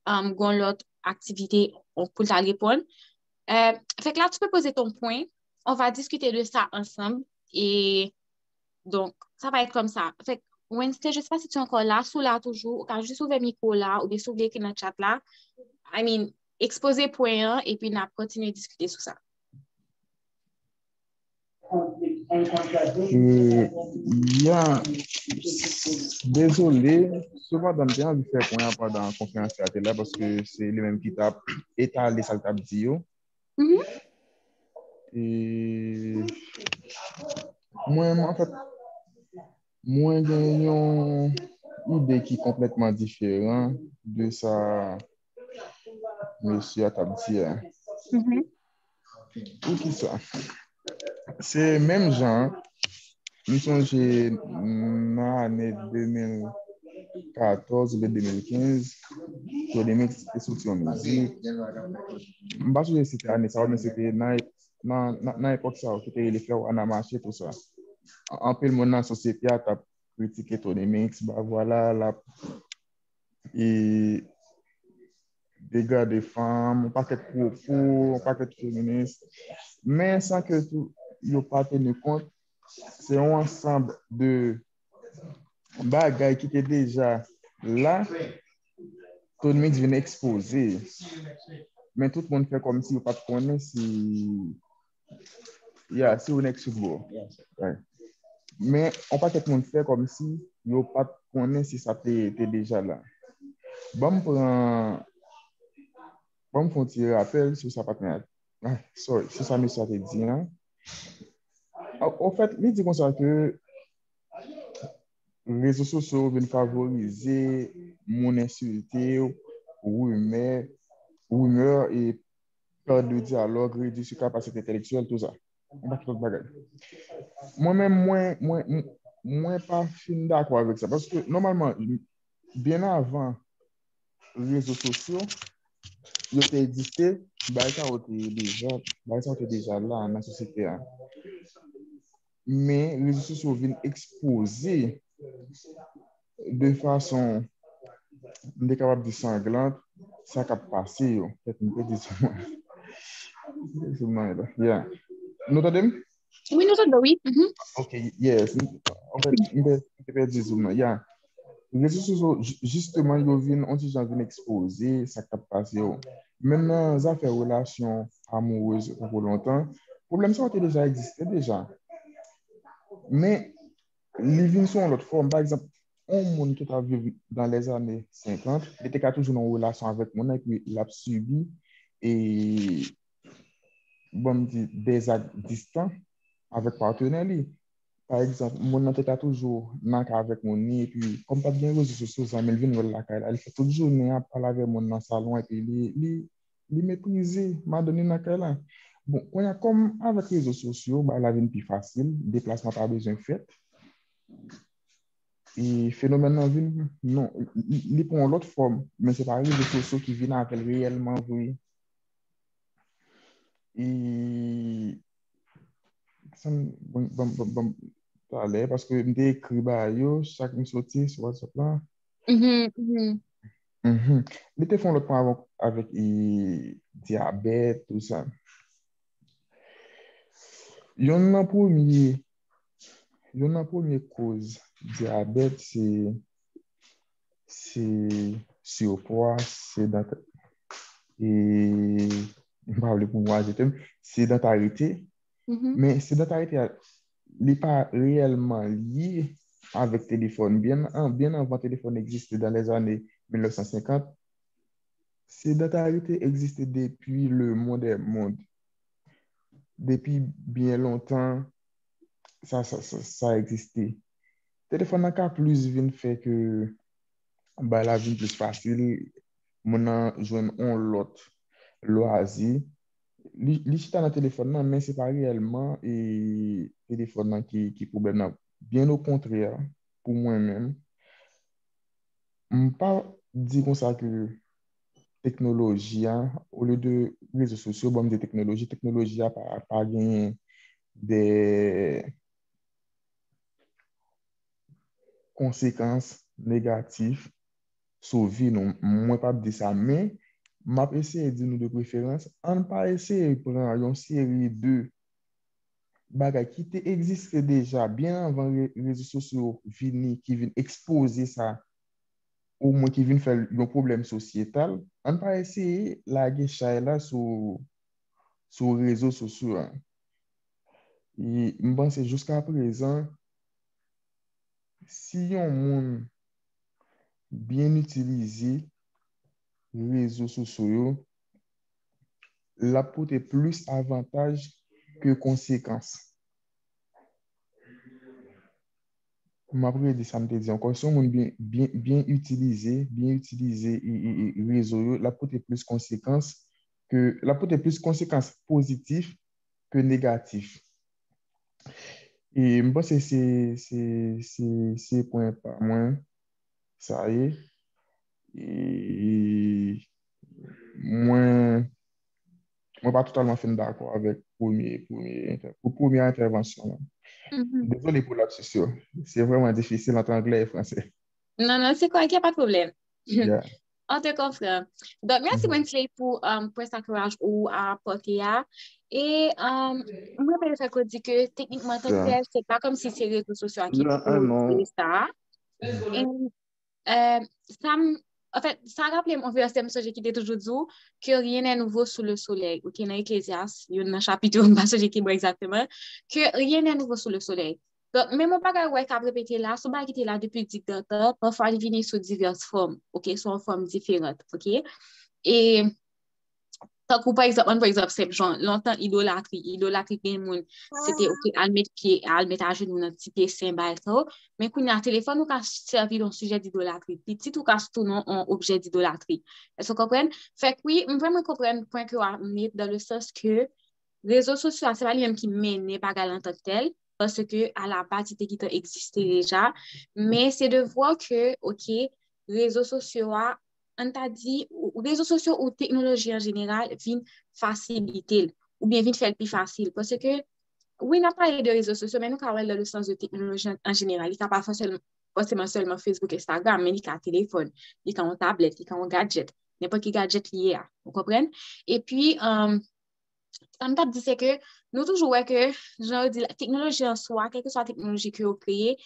um, gen lòt aktivite pou l ta reponn. Euh, fait que là, tu peux poser ton point. On va discuter de ça ensemble. Et donc, ça va être comme ça. Fait que, Wednesday, je sais pas si tu es encore là. Si w la toujou, ou ka jis ouvè mikwo la, oubyen si w vle ekri nan chat la. I mean, ekspoze pwen an, epi n ap kontinye diskite sou sa. E, ya, dezole, sepandan, m te anvi fè pwen an pandan konferans la te la, paske se li menm ki t ap etale sa l t ap di yo. E, mwen, anfèt, mwen gen yon ide ki konplètman diferan de sa mesye a t ap di a. Poukisa? Se menm jan, m sonje nan ane de mil katòz oubyen de mil kenz, Tony Mix te soti yon mizik. M pa sonje si se te ane sa a, men se te nan, nan, nan, nan epòk sa a ki te rele Fè w Anna Mache, tou sa. Anpil moun nan sosyete a t ap kritike Tony Mix, ba vwala, l ap e, degrade fanm, yon pakèt pwopo, yon pakèt feminis. Men san ke tou, yo pa teni kont, se yon ansanm de bagay ki te deja la, Tony Mix vin ekspoze. Men tout moun fè kòmsi yo pa t konnen si Ya, si w next football. Right. Men, yon pakèt moun fè kòmsi yo pa t konnen si sa te, te deja la. Ban m pran, ban m fè yon ti rapèl sou sa patnè a, ah, sorry, sou sa mesye a te di an. An, anfèt, li di konsa ke rezo sosyo vin favorize moun ensilte, rimè, rimè e pèd de dyalòg, redui sou kapasite entèlektyèl, tou sa. Yon pakèt lòt bagay. Mwen menm, mwen, mwen, mwen pa fin dakò avèk sa. Paske, nòmalman, byen avan rezo sosyo, yo te egziste, bagay sa yo te deja, bagay sa yo te deja la nan sosyete a. Men, rezo sosyo vin ekspoze de fason, m te kapab di sanglan, sa k ap pase yo. Kèt, m pèdi sou mwen. Sou mwen la. Yeah. Nou tande m? Wi, nou tande w, wi. Mhm. Ok, yes. Anfèt, m pè-, m te pèdi sou mwen. Yeah. Rezo sosyo, ji-, jisteman, yo vin, yon ti jan vin ekspoze sa k ap pase yo. Menm nan zafè relasyon amourez, tankou lontan, pwoblèm sa yo te deja egziste deja. Men, li vin sou yon lòt fòm. Pa egzanp, yon moun ki t ap viv nan lèzane senkant, li te ka toujou nan yon relasyon avèk moun nan, epi l ap sibi, e, ban m di, dèzak distan avèk patnè li. pa egzanp, moun nan te ka toujou nan kay avèk moun li, epi kòm pa t gen rezo sosyo, zanmi l vin wè l lakay la, li fè tout jounen ap pale avèk moun nan salon, epi li, li, li meprize madanm li nan kay la. Bon, kounye a, kòm avèk rezo sosyo, bagay la vin pi fasil, deplasman pa bezwen fèt. E fenomèn nan vin, non, li, li pran yon lòt fòm, men se pa rezo sosyo ki vin avè l reyèlman vre. E, sa m, ban, ban, ban, ban m talè, paske m te ekri bagay yo, chak m soti sou WhatsApp la. Mhm, mhm. Mhm. Li te fè yon lòt pwen avèk, avèk, e, dyabèt, tout sa. Youn nan premye, youn nan premye koz dyabèt, se, se sipwa, sedanta-, e, m pa vle pou mo a jete m, sedantarite. Mhm. Men sedantarite a, li pa reyèlman lye avèk telefòn. Byen, an, byen anvan telefòn egziste, dans les années mil nèf san senkant, sedantarite egziste depuis le monde est monde. Depi byen lontan, sa, sa, sa, sa egziste. Telefòn nan ka plis vin fè ke bagay la vin plis fasil, moun nan jwenn yon lòt lwazi. Li, li chita nan telefòn nan, men se pa reyèlman, e, telefòn nan ki, ki pwoblèm nan. Byen okontrè, pou mwen menm, m pa di konsa ke teknoloji a, olye de rezo sosyo, bon, m di teknoloji, teknoloji a pa, pa genyen de konsekans negatif sou vi nou. Mwen p ap di sa, men m ap eseye di nou de preferans, ann pa eseye pran yon seri de bagay ki te egziste deja byen anvan re-, rezo sosyo vini, ki vin ekspoze sa, omwen ki vin fè l yon pwoblèm sosyetal, ann pa eseye lage chay la sou, sou rezo sosyo a. E m panse jiska prezan, si yon moun byen itilize rezo sosyo yo, l ap pote plis avantaj ke konsekans. M ap redi sa m te di ankò. Si yon moun byen, byen, byen itilize, byen itilize e, e, e, rezo yo, l ap pote plis konsekans ke, l ap pote plis konsekans pozitif ke negatif. E m panse se, se, se, se pwen pa mwen, sa ye. E mwen, mwen pa totalman fin dakò avèk premye, premye entè-, pou premye entèvansyon lan. Mhm. Dezole pou lapsis yo. Se vrèman difisil ant anglè e fransè. Non, non, se kòrèk, y a pas de problème. Yeah. On te konpran. Donk, mèsi, mhm, Wensley, pou, um, pwen sa ke w apòte a. E, um, mwen renmen le fè ke w di ke teknikman, antanktèl, se pa kòmsi se rezo sosyo a ki koze sa. E, um, sa m, anfèt, sa raple m yon vèsè m sonje ki te toujou di w que rien n'est nouveau sous le soleil. Ok, nan Eklezyas, youn nan chapit yo, m pa sonje ki bò egzakteman, que rien n'est nouveau sous le soleil. Donk, menm yon bagay ou wè k ap repete la, se yon bagay ki te la depi digdantan, pafwa li vini sou divès fòm, ok, sou yon fòm diferan, ok? E, tankou, pa egzanp, ann pran egzanp senp jan, lontan idolatri, idolatri gen moun, se te, ok, al met pye, al met ajenou nan ti pye sen, bagay sa yo, men kounye a, telefòn ou ka sèvi yon sijè d'idolatri, pitit ou ka tounen yon objè d'idolatri. Èske w konprann? Fèk wi, m vrèman konprann pwen ke w ap met dans le sens que rezo sosyo a, se pa li menm ki mennen bagay la antanktèl, paske alabaz li te gentan egziste deja, men se de voir que, ok, rezo sosyo a, ann ta di, ou, rezo sosyo ou teknoloji an jeneral vin fasilite l, oubyen vin fè l pi fasil, paske, wi, n ap pale de rezo sosyo, men nou ka wè l dans le sens de teknoloji an, an jeneral, li ka pa fòsèl-, fòseman sèlman Facebook, Instagram, men li ka telefòn, li ka yon tablèt, li ka yon gadjèt, nenpòt ki gadjèt li ye a, ou konprann? Epi, um, sa m t ap di, se ke nou toujou wè ke, jan yo di la, teknoloji an swa, kèlkeswa teknoloji ke yo kreye,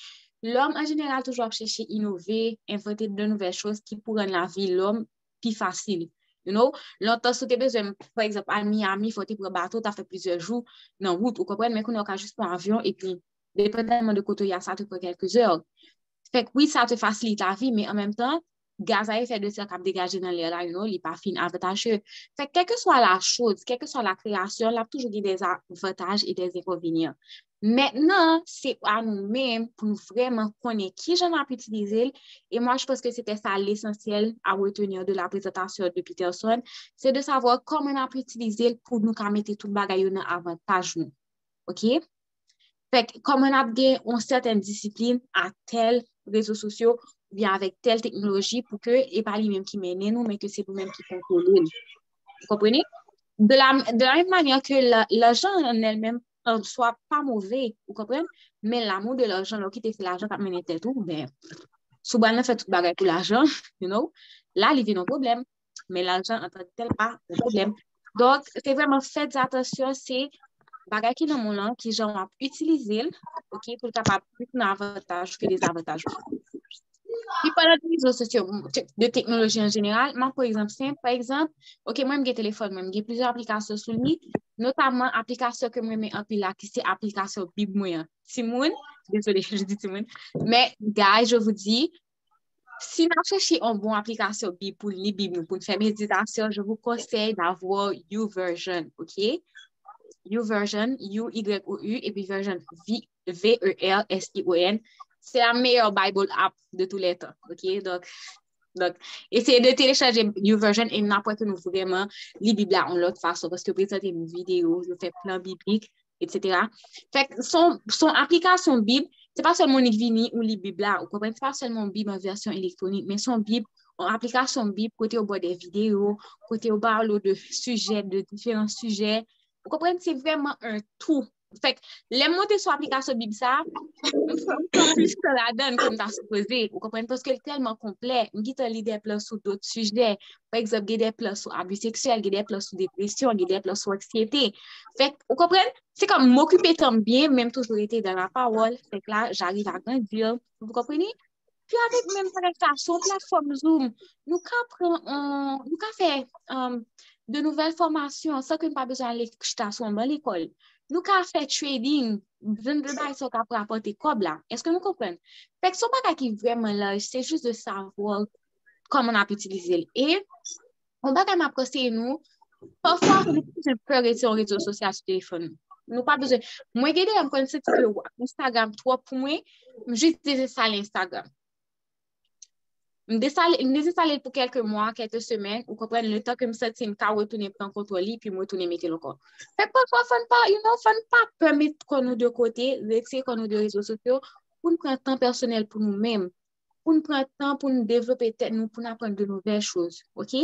lòm an jeneral toujou ap chèche inove, envante de nouvelles choses ki pou rann lavi lòm pi fasil. You know? Lontan, si w te bezwen, pa egzanp, al Miami, fò w te pran bato, w t ap fè plizyè jou nan wout, ou konprann? Men kounye a, w ka jis pran avyon, epi, depandamman de kote w ye a, sa te pran kèlke zè. Fèk wi, sa te fasilite lavi, men an menm tan, gaz a efè de sè k ap degaje nan lè la, you know, li pa fin avantaje. Fèk, quelle que soit la chose, quelle que soit la création, l ap toujou gen des avantages et des inconvénients. Mentnan, se a nou menm pou nou vrèman konnen kijan n ap itilize l. Et moi, je pense que c'était ça l'essentiel à retenir de la présentation de Peterson, c'est de savoir kòman n ap itilize l pou nou ka mete tout bagay yo nan avantaj nou. Ok? Fèk, kòman n ap gen yon sètèn disiplin a tèl rezo sosyo oubyen avèk tèl teknoloji pou ke e pa li menm ki mennen nou, men ke se nou menm ki kontwole l. Vous comprenez? De la, de la même manière que la- l'argent en elle-même en soi pa move, ou konprann? Men l'amour de l'argent, lè w kite se lajan k ap mennen tèt ou, ben, si w pral nan fè tout bagay pou lajan, you know, la li vin yon pwoblèm. Men lajan antanktèl pa yon pwoblèm. Donk, se vrèman fè atansyon, se bagay ki nan men w lan, kijan w ap itilize l, ok, pou l kapab plis nan avantaj ke dezavantaj ou. Pi pandan de rezo sosyo, de teknoloji an jeneral, m ap pran egzanp senp, pa egzanp, ok, mwen m gen telefòn mwen, m gen plizyè aplikasyon sou li, notaman aplikasyon ke m renmen anpil la, ki se aplikasyon Bib mwen an. Timoun, désolé, je dis timoun, mais guys, je vous dis, si n ap chèche yon bon aplikasyon Bib pou n li Bib nou, pou n fè meditasyon, je vous conseille d'avoir YouVersion, ok? YouVersion, U Y O U, epi version V, V E R S I O N. C'est la meilleure Bible app de tous les temps, ok? Donk, donk, eseye de telechaje YouVersion e n ap wè ke nou vrèman li Bib la yon lòt fason, paske yo prezante nou videyo, yo fè plan biblik, et cetera. Fèk, son, son aplikasyon Bib, se pa sèlman ou vini ou li Bib la, ou konprann? Se pa sèlman yon Bib an vèsyon elektwonik, men son Bib, yon aplikasyon Bib, kote yo ba w de videyo, kote yo ba w de sijè, de diferan sijè. Ou konprann? Se vrèman un tout. Fèk, lè m monte sou aplikasyon Bib sa, m fè m fè plis tan ladan l ke m ta sipoze. Ou konprann? Paske l tèlman konplè. M gentan li de plan sou dòt sijè. Pa egzanp, gen de plan sou abi seksyèl, gen de plan sou depresyon, gen de plan sou anksyete. Fèk, ou konprann? Se kòm m okipe tan m byen, men m toujou rete dans la parole. Fèk la, j'arrive à grandir. Vous comprenez? Pi avèk menm bagay sa, sou yon platfòm Zoom, nou ka pran, euh, nou ka fè euh, de nouvèl fòmasyon san ke nou pa bezwen ale chita sou yon ban lekòl. Nou ka fè trading, jan de bagay sa yo ka rapòte kòb la. Èske nou konprann? Fèk se yon bagay ki vrèman laj, se jis de savoir kòman n ap itilize l. E yon bagay m ap konseye nou, pafwa nou pa bezwen pè rete yon rezo sosyal sou telefòn nou. Nou pa bezwen. Mwen gen de lè m konn santi ke Instagram twòp pou mwen, m jis dezenstale Instagram. M desanle, m desanstale l pou kèlke mwa, kèlke semèn, ou konprann, letan ke m santi m ka retounen pran kontwòl li, epi m retounen mete l ankò. Fèk pafwa, fò n pa, you know, fò n pa pè met kò nou de kote, retire kò nou de rezo sosyo, pou n pran tan pèsonèl pou nou menm, pou n pran tan pou n devlope tèt nou, pou n aprann de nouvèl choz, ok?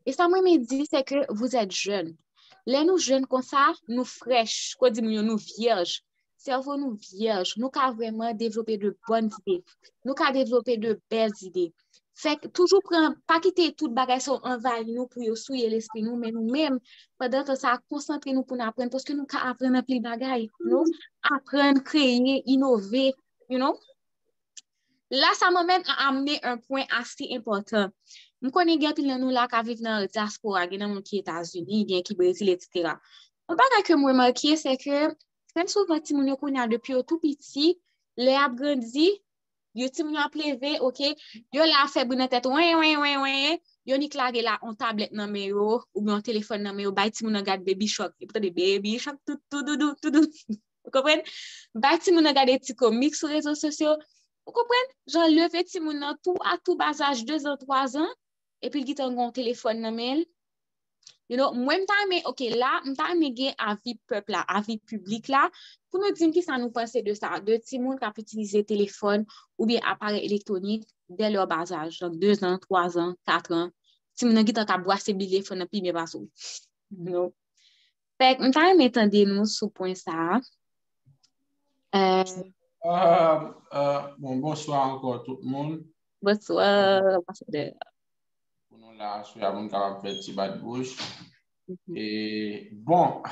E sa mwen renmen di, se ke vous êtes jeune. Lè nou jèn konsa, nou frèch, kon di moun yo, nou vyèj. Sèvo nou vyèj, nou ka vrèman devlope de bòn ide. Nou ka devlope de bèl ide. Fèk toujou pran, pa kite tout bagay sa yo anvayi nou pou yo souye lespri nou, men nou menm, pandan tan sa, konsantre nou pou n aprann, paske nou ka aprann anpil bagay. Nou aprann, kreye, inove, you know? La, sa m anmenn a amne un point assez important. M konnen gen anpil nan nou la ka viv nan dyaspora, gen nan moun ki Etazini, gen ki Brezil, et cetera. Yon bagay ke m remake, se ke trè souvan timoun yo kounye a depi yo tou piti, lè y ap grandi, yo timoun yo ap leve, ok, yo la ap fè bri nan tèt, wen, wen, wen, wen, yo nik lage la yon tablèt nan men yo, oubyen yon telefòn nan men yo, bay timoun nan gad Baby Shark, epi tande Baby Shark, tout, tout, doudou, tout, doudou. Ou konprann? Bay timoun nan gade ti komik sou rezo sosyo. Ou konprann? Jan leve timoun nan tou a tou ba zaj de zan, twa zan, epi l gentan gen yon telefòn nan men l. You know, mwen m ta renmen, ok, la, m ta renmen gen avi pèp la, avi piblik la, pou nou di m kisa nou panse de sa, de timoun k ap itilize telefòn oubyen aparèy elektwonik dè lè ba zaj, jan de zan, twa zan, kat an, timoun nan gentan ka bwase telefòn nan pi byen pase w. You know? Fèk, m ta renmen tande nou sou pwen sa a. Euh, Euh, euh, bon, bonswa ankò tout moun. Bonswa, anbasadè. Pou nou la, aswè a, pou nou kapab fè ti bat bouch. E, bon,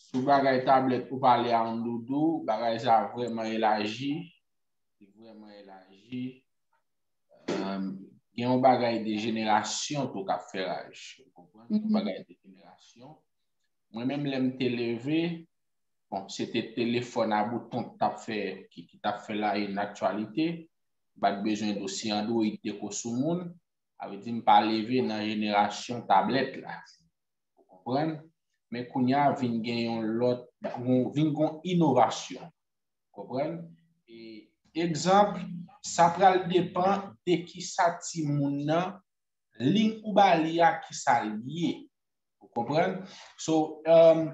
sou bagay tablèt ou pale a yon doudou, bagay sa vrèman elaji. Li vrèman elaji. Euh, gen yon bagay de jenerasyon tou k ap fè raj. Ou konprann? Yon bagay de jenerasyon. Mwen menm lè m te leve, bon, se te telefòn a bouton k t ap fè, ki, ki t ap fè la une actualité. M pa t bezwen dosye Android te ko sou moun. Sa vle di m pa leve nan jenerasyon tablèt la. Ou konprann? Men kounye a vin gen yon lòt, vin gen yon inovasyon. Konprann? E, egzanp, sa pral depann de kisa timoun nan, liy ou ba li a, kisa l ye. Ou konprann? So, um,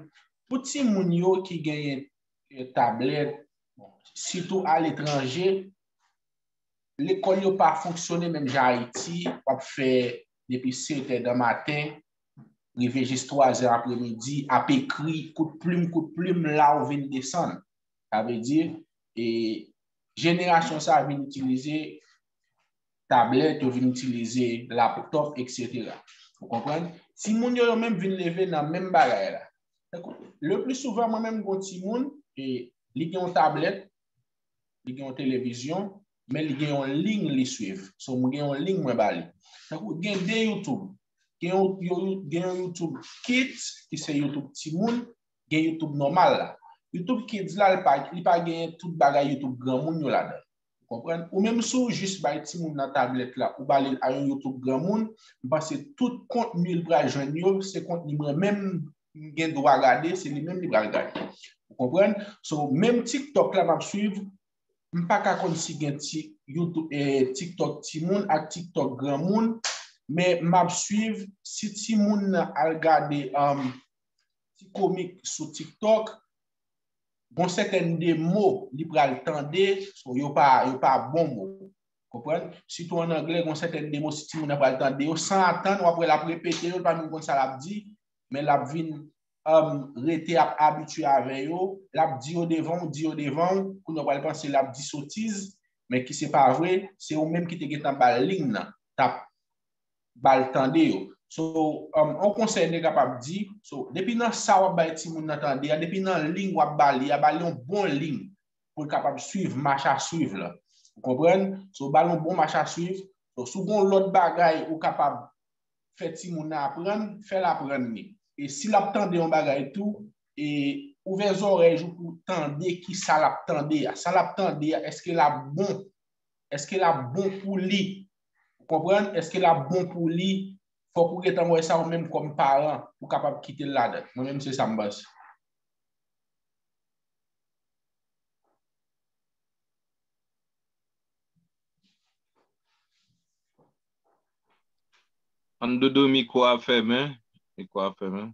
pou timoun yo ki genyen, eh, tablèt, bon, sitou aletranje, lekòl yo pa fonksyone menm jan Ayiti, w ap fè depi sèt è nan maten, rive jis twa è apremidi, ap ekri, kout plim, kout plim, la ou vin desann. Sa vle di, e, jenerasyon sa a vin itilize tablèt, yo vin itilize laptop, etsetera. Ou konprann? Timoun yo, yo menm vin leve nan menm bagay la. Tankou, le pli souvan, mwen menm, gon timoun, e, li gen yon tablèt, li gen yon televizyon, men li gen yon liy li swiv. So, mwen gen yon liy mwen ba li. Tankou, gen de YouTube. Gen yon, yo, gen yon YouTube Kids, ki se YouTube timoun, gen YouTube nòmal la. YouTube Kids la, li pa, li pa gen tout bagay YouTube granmoun yo ladan. Ou konprann? Ou menm si w jis bay timoun nan tablèt la, ou ba li a yon YouTube granmoun, m panse tout kontni l pral jwenn yo, se kontni mwen menm m gen dwa gade, se li menm li pral gade. Ou konprann? So, menm TikTok la m ap swiv, m pa ka konn si gen ti, YouTube, eh, TikTok timoun ak TikTok granmoun, men m ap swiv si timoun nan al gade, um, ti komik sou TikTok, gon sètèn de mo li pral tande, so, yo pa, yo pa bon mo. Konprann? Sitou an anglè, gon sètèn de mo, si timoun nan pral tande yo, san atann, w ap wè l ap repete yo, l pa menm konn sa l ap di, men l ap vin, um, rete ap abitye avè yo, l ap di yo devan w, di yo devan w, kounye a w pral panse l ap di sotiz, men ki se pa vre, se ou menm ki te gentan ba l liy nan, t ap ba l tande yo. So, um, yon konsèy nèg la ap di, so, depi nan sa w ap bay timoun nan tande a, depi nan liy w ap ba li a, ba li yon bon liy pou l kapab swiv mach a swiv la. Ou konprann? So, ba l yon bon mach a swiv. So, si w gen lòt bagay ou kapab fè timoun nan aprann, fè l aprann li. E si l ap tande yon bagay tou, e ouvè zòrèy ou pou tande ki sa l ap tande a. Sa l ap tande a, èske l ap bon? Èske l ap bon pou li? Ou konprann? Èske l ap bon pou li? Fòk ou gentan wè sa ou menm kòm paran pou kapab kite l ladan. Mwen menm se sa m panse. Ann Dodo, mikwo a fèmen. Mikwo a fèmen.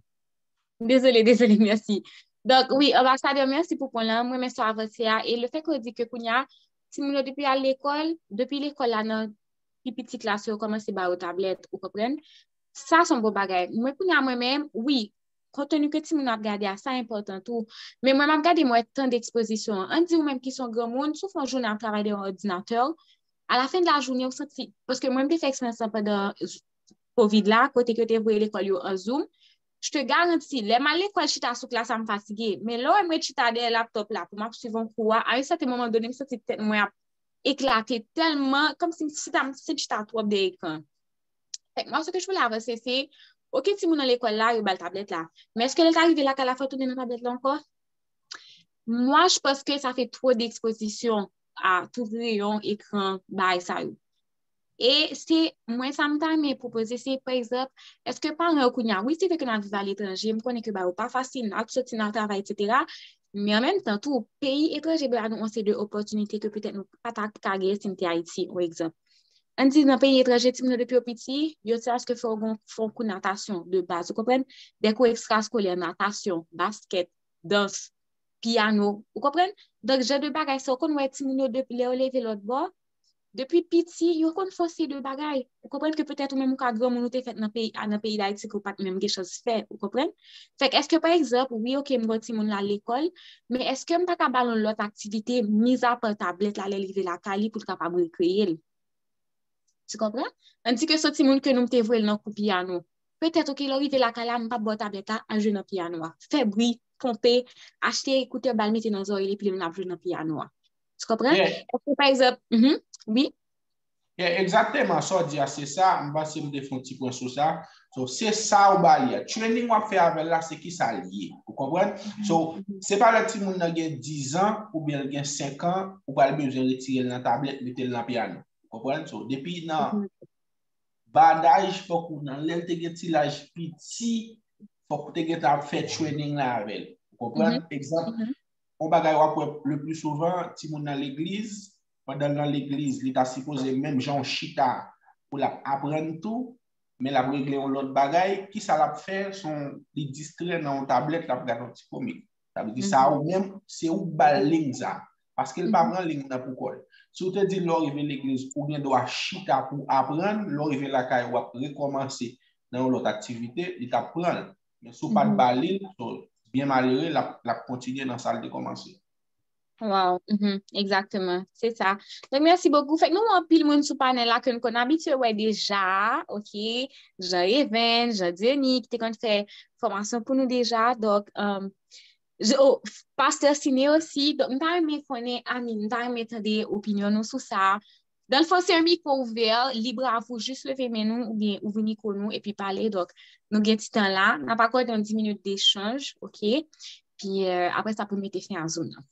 Dezole, dezole, mèsi. Donk, wi, anbasadè, mèsi pou pwen lan. Mwen renmen sa w avanse a. E lefètke w di ke kounye a, timoun yo depi al lekòl, depi lekòl la nan pi piti klas yo, yo kòmanse ba yo tablèt, ou konprann? Sa se yon bon bagay. Mwen kounye a mwen menm, wi, konteni ke timoun ap gade a, sa enpòtan tou. Men mwen m ap gade, mwen wè tan de ekspozisyon an. Ann di ou menm ki se yon granmoun, si w fè yon jounen ap travay dèyè yon òdinatè, alafen de lajounen, ou santi, paske mwen m te fè eksperyans lan pandan Covid la, kote ke yo te voye lekòl yo an Zoom, je te garanti, lè m al lekòl chita sou klas la, m fatige. Men lè w wè m ret chita dèyè laptop la pou m ap swiv yon kou a, a yon sèten moman done, m santi tèt mwen ap eklate tèlman, kòmsi m chita, m chita twòp dèyè ekran. Fèk mwen, sa ke je voulais avanse, se, oke, timoun nan lekòl la, yo ba l tablèt la. Men èske lè l ta rive lakay la, fò l tounen nan tablèt la ankò? Mwen, je pense que ça fait trop d'exposition à tout rayon, ekran, bagay sa yo. E se mwen sa m ta renmen pwopoze, se pa egzanp, èske paran yo kounye a, wi, se vre ke n ap viv aletranje, m konnen ke bagay yo pa fasil, n ap soti, n al travay, etsetera. Men an menm tan tou, peyi etranje ba nou yon seri de opòtinite ke petèt nou pa ta ka genyen si n te Ayiti, yon egzanp. Ann di nan peyi etranje, timoun yo depi yo piti, yo te aske fè yon, fè yon kou natasyon de baz, ou konprann? Dè kou ekstraskolè, natasyon, baskèt, dans, piyano, ou konprann? Donk, jan de bagay sa, ou konn wè timoun yo depi lè yo leve lòt bò, depi piti, yo konn fè yon seri de bagay. Ou konprann ke petèt ou menm ou ka granmoun ou te fèt nan peyi, a, nan peyi Dayiti ke ou pa t menm gen chans fè, ou konprann? Fèk, èske pa egzanp, wi, oke, m gen yon timoun la lekòl, men èske m pa ka ba l yon lòt aktivite, mizapa tablèt la, lè l rive lakay li, pou l kapab rekreye l? Tu konprann? Ann di ke se yon timoun ke nou te voye l nan kou piyano. Petèt, oke, lè w rive lakay la, m p ap ba w tablèt la, al jwe nan piyano a. Fè bri, ponpe, achte ekoutè, ba l mete nan zòrèy li, epi li menm l ap jwe nan piyano a. Tu konprann? Yeah. Èske, pa egzanp, mhm, wi? Yeah, egzakteman, sa w di a, se sa, m panse m te fè yon ti pwen sou sa. So, se sa w ba li a. Training w ap fè avè l la, se ki sa l ye. Ou konprann? So, se pa lè timoun nan gen diz an, oubyen l gen senk an, ou pral bezwen retire l nan tablèt, mete l nan piyano. Ou konprann? So, depi nan badaj, fòk ou nan lè l te gen ti laj piti, fòk ou te gentan ap fè training la avè l. Ou konprann? Egzanp, yon bagay w ap wè le pli souvan, timoun nan legliz, pandan l nan legliz, li ta sipoze menm jan w chita pou l ap aprann tou, men l ap regle yon lòt bagay, kisa l ap fè? Se yon, li distrè nan yon tablèt, l ap gade yon ti komik. Sa vle di sa ou menm, se ou k ba l liy sa. Paske l pa pran liy nan pou kò l. Si w te di lè w rive legliz, ou gen dwa chita pou aprann, lè w rive lakay, w ap rekòmanse nan yon lòt aktivite, li t ap pran l. Men si w pa t ba li l, so, byen malere, l ap, l ap kontinye nan sa l te kòmanse. Wow, mhm, egzakteman, se sa. Donk, mèsi bokou. Fèk nou wè anpil moun sou panèl la ke n konn abitye wè deja, oke? Jan Even, Jan Diony, ki te konn fè fòmasyon pou nou deja. Donk, um, je, oh, Pastè Sine osi. Donk, m ta renmen konnen, Annie, m ta renmen tande opinyon nou sou sa. Dans le fond, c'est un micro ouvert, libre à vous, jis leve men nou oubyen ouvri mikwo nou epi pale. Donk, nou gen ti tan la, n ap akòde yon dis minit dechanj, oke? Pi euh, apre sa, pou mete fen a Zoom nan.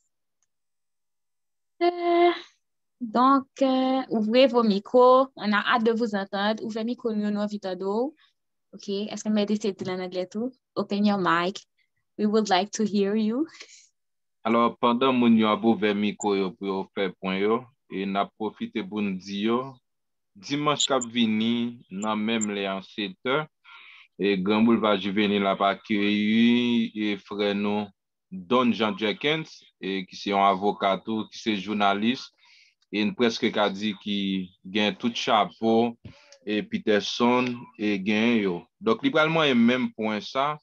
Euh, donc, euh, ouvrez vos micros. On a hâte de vous entendre. Ouvè mikwo nou, nou anvi tande w. Ok, èske m mèt eseye di l an anglè tou? Open your mic. We would like to hear you. Alò, pandan moun yo ap ouvè mikwo yo pou yo fè pwen yo, e n ap pwofite pou n di yo, dimanch k ap vini, nan menm lè an, sèt è, e Gran Boulva Jivenil ap akeyi e frè nou Don Jean Jenkins, e ki se yon avoka tou, ki se jounalis, e n prèske ka di ki gen tout chapo e Peterson e genyen yo. Donk, li pral manyen menm pwen sa,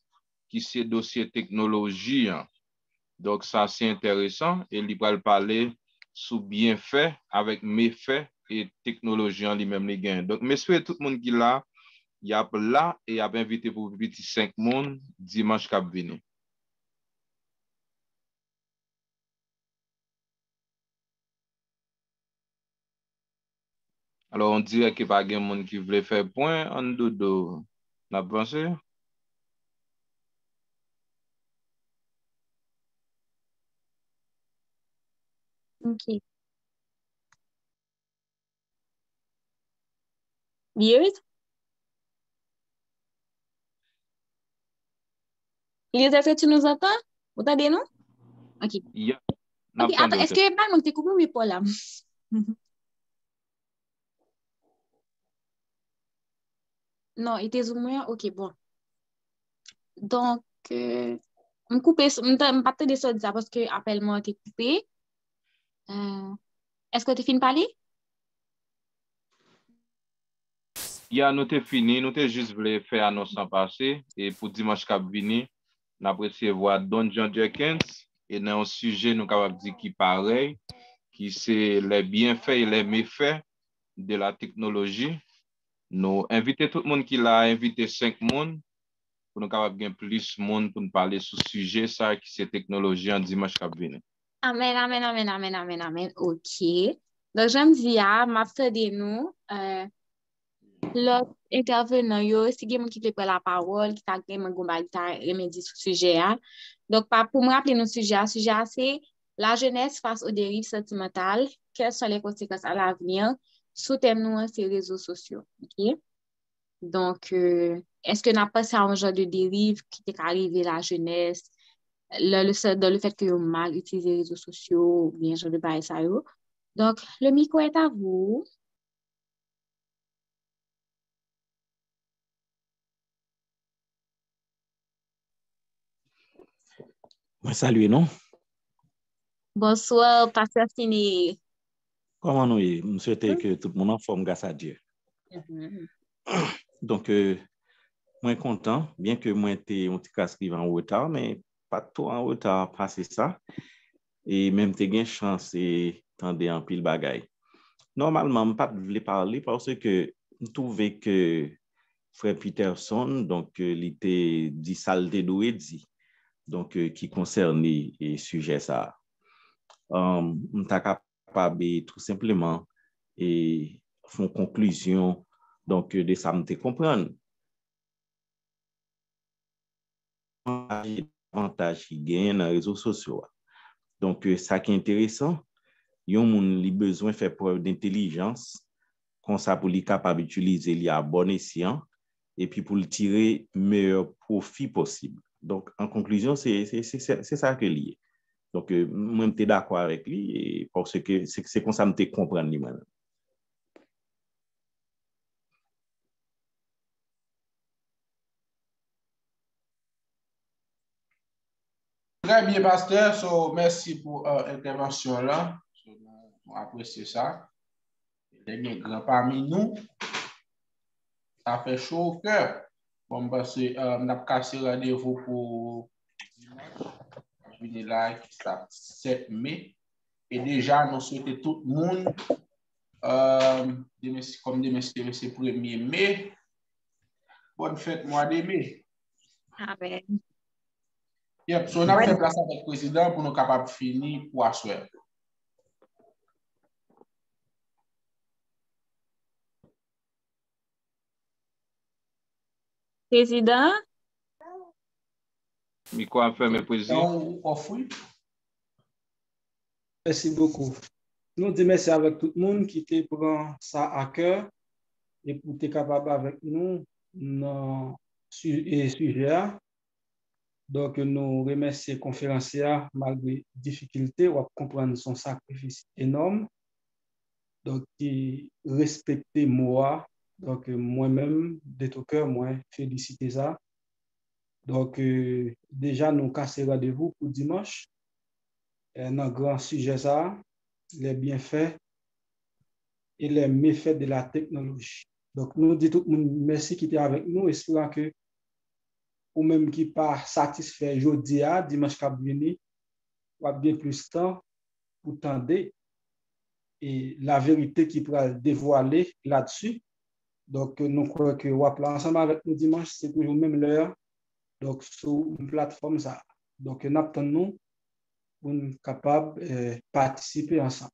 ki se dosye teknoloji an. Donk, sa se enteresan, e li pral pale sou byenfè avèk mefè e teknoloji an li menm li genyen. Donk, m espere tout moun ki la, y ap la, e y ap envite pou piti senk moun dimanch k ap vini. Alò, on dirè ke pa gen moun ki vle fè pwen, ann dodo, n ap vanse. Ok. Years? Years, èske tu nous entends? Ou tande nou? Ok. Ya, n ap tande w. Èske pa nou te koupe wi Paul la? Non, e te zoom mwen, ok, bon. Donk, euh, m koupe, m pa t tande sa w di sa paske apèl mwen an te koupe. Euh, èske w te fin pale? Ya, nou te fini, nou te jis vle fè anons lan pase, e pou dimanch k ap vini, n ap resevwa Don John Jenkins, e nan yon sijè nou kapab di ki parèy, ki se les bienfaits et les méfaits de la technologie. Nou envite tout moun ki la, envite senk moun, pou nou kapab gen plis moun pou n pale sou sijè sa ki se teknoloji an dimanch k ap vini. Amèn, amèn, amèn, amèn, amèn, amèn. Ok. Donk, jan m di a, m ap tande nou, euh, lòt entèvenan yo, si gen moun ki vle pran lapawòl, ki ta gen moun gon bagay ki ta renmen di sou sijè a. Donk, pa, pou m raple nou sijè a, sijè a se la jeunesse face aux dérives sentimentales, quelles sont les conséquences à l'avenir? Sou tèm nou an, se rezo sosyo. Ok? Donk, euh, èske n ap panse a yon jan de deriv ki te ka rive lajenès, dans le, dans le fait que yo mal itilize rezo sosyo, oubyen jan de bagay sa yo? Donk, le micro est à vous. Mwen salye nou. Bonsoir, Pastor Sini. Kòman nou ye? M swete ke tout moun anfòm, gras a Dye. Donk, euh, mwen kontan, byen ke mwen te yon ti kras rive an reta, men pa t twò an reta pase sa. E menm te gen chans e tande anpil bagay. Nòmalman, m pa t vle pale paske m twouve ke frè Peterson, donk, euh, li te di sa l te dwe di, donk, euh, ki konsène e sijè sa a. M ta kapab e tou senpleman e fè yon konklizyon, donk, de sa m te konprann. Avantaj ki genyen nan rezo sosyo a. Donk, euh, sa ki enteresan, yon moun li bezwen fè prèv dentelijans, konsa pou li kapab itilize li a bon esyan, epi pou l tire meyè pwofi posib. Donk, an konklizyon, se, se, se, se, se sa ke li ye. Donk, euh, mwen, m te dakò avèk li, e paske se, se konsa m te konprann li, mwen menm. Trè byen, pastè. So, mèsi pou euh, entèvansyon lan. So, nou, nou apresye sa. Lè gen gran pami nou, sa fè cho o kè. Bon, m panse euh, n ap kase randevou pou dimanch k ap vini la, ki se sèt me. E deja, nou swete tout moun, euh, demen, kòm demen se, se premye me, bòn fèt mwa de me. Amen. Yep, so n ap fè plas avèk prezidan pou nou kapab fini pou aswè. Prezidan? Mikwo a fèmen, prezidan. Ou ofri? Mèsi bokou. Nou di mèsi avèk tout moun ki te pran sa a kè e pou te kapab avèk nou nan sijè a. Donk, nou remèsye konferansye a malgre difikilte, w ap konprann se yon sakrifis enòm. Donk, ki respekte mo a. Donk, mwen menm, de tou kè, mwen felisite sa. Donk, deja nou kase randevou pou dimanch nan gran sijè sa a, les bienfaits et les méfaits de la technologie. Donk, nou di tout moun mèsi ki te avèk nou, esperan ke ou menm ki pa satisfè jodi a, dimanch k ap vini, w ap gen plis tan pou tande e laverite ki pral devwale ladsi. Donk, nou kwè ke w ap la ansanm avèk nou dimanch, se toujou menm lè a. Donk, sou platfòm sa a. Donk, n ap tann nou pou n kapab eh, patisipe ansanm.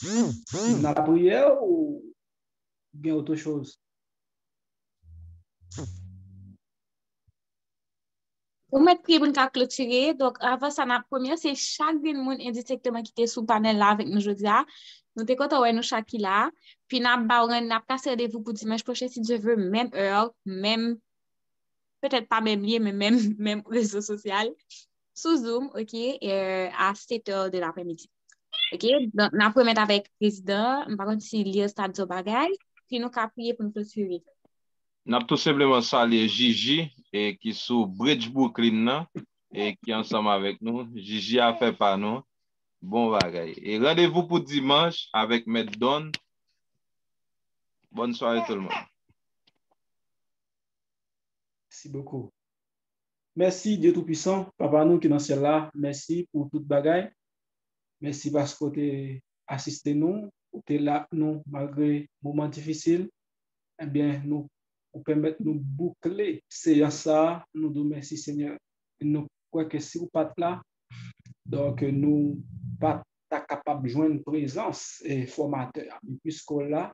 N ap priye ou gen otre choz? Ou mèt priye pou n ka klotire. Donk, avan sa, n ap remèsye chak grenn moun endistinkteman ki te sou panèl la avèk nou jodi a. Nou te kontan wè nou chak ki la. Pi n ap ba w rann, n ap kase randevou pou dimanch pwochen, si Dye ve, menm è, menm, petèt pa menm lye, men menm, menm rezo sosyal. Sou Zoom, ok, euh, à sept heures de l'après-midi. Ok, donk n ap remèt avèk prezidan, m pa konn si li an stad yon bagay, pi nou ka priye pou n klotire. N ap tou senpleman salye Jiji e ki sou Bridge Brooklyn nan e ki ansanm avèk nou. Jiji a fè pa nou. Bon bagay. E randevou pou dimanch avèk Mèt Don. Bonne soirée tout le monde. Mèsi bokou. Mèsi Dye Toupisan, Papa nou ki nan syèl la, mèsi pou tout bagay. Mèsi paske w te asiste nou, ou te la ak nou malgre moman difisil. Ebyen, nou ou pèmèt nou boukle seyans sa a, nou di w mèsi Senyè. Nou kwè ke si w pa t la, donk nou pa t ta kapab jwenn prezans e fòmatè a. Men piske w la,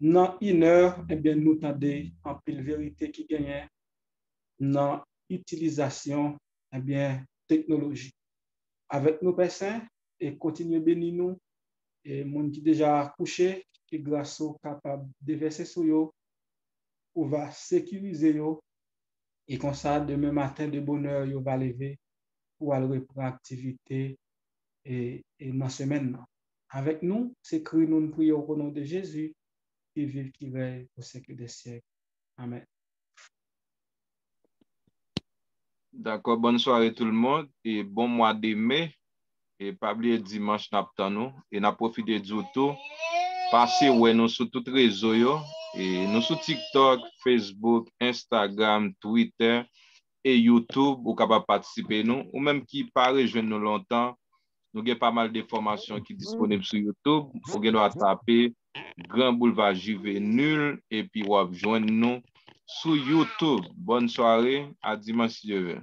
nan inè, ebyen, nou tande anpil verite ki genyen nan itilizasyon, ebyen, teknoloji. Avèk nou, Pè Sen, e kontinye beni nou, e moun ki deja kouche, ke gras ou kapab devèse sou yo, ou va sekirize yo, e konsa, demen maten, de bonè, yo va leve pou al repran aktivite e, e nan semèn nan. Avèk nou, se kri nou, n priye w o non de Jezi, ki viv, ki rèy o syèk dè syèk. Amèn. Dakò, bonne soirée tout le monde e bon mwa de me. E pa bliye dimanch n ap tann nou. E n ap pwofite di w tou, pase wè nou sou tout rezo yo. E nou sou TikTok, Facebook, Instagram, Twitter e YouTube. Ou kapab patisipe nou. Ou menm ki pa rejwenn nou lontan, nou gen pa mal de fòmasyon ki disponib sou YouTube. Ou gen dwa tape Gran Boulva Juvenile epi w ap jwenn nou sou YouTube. Bonne soirée, à dimanche si Dieu veut.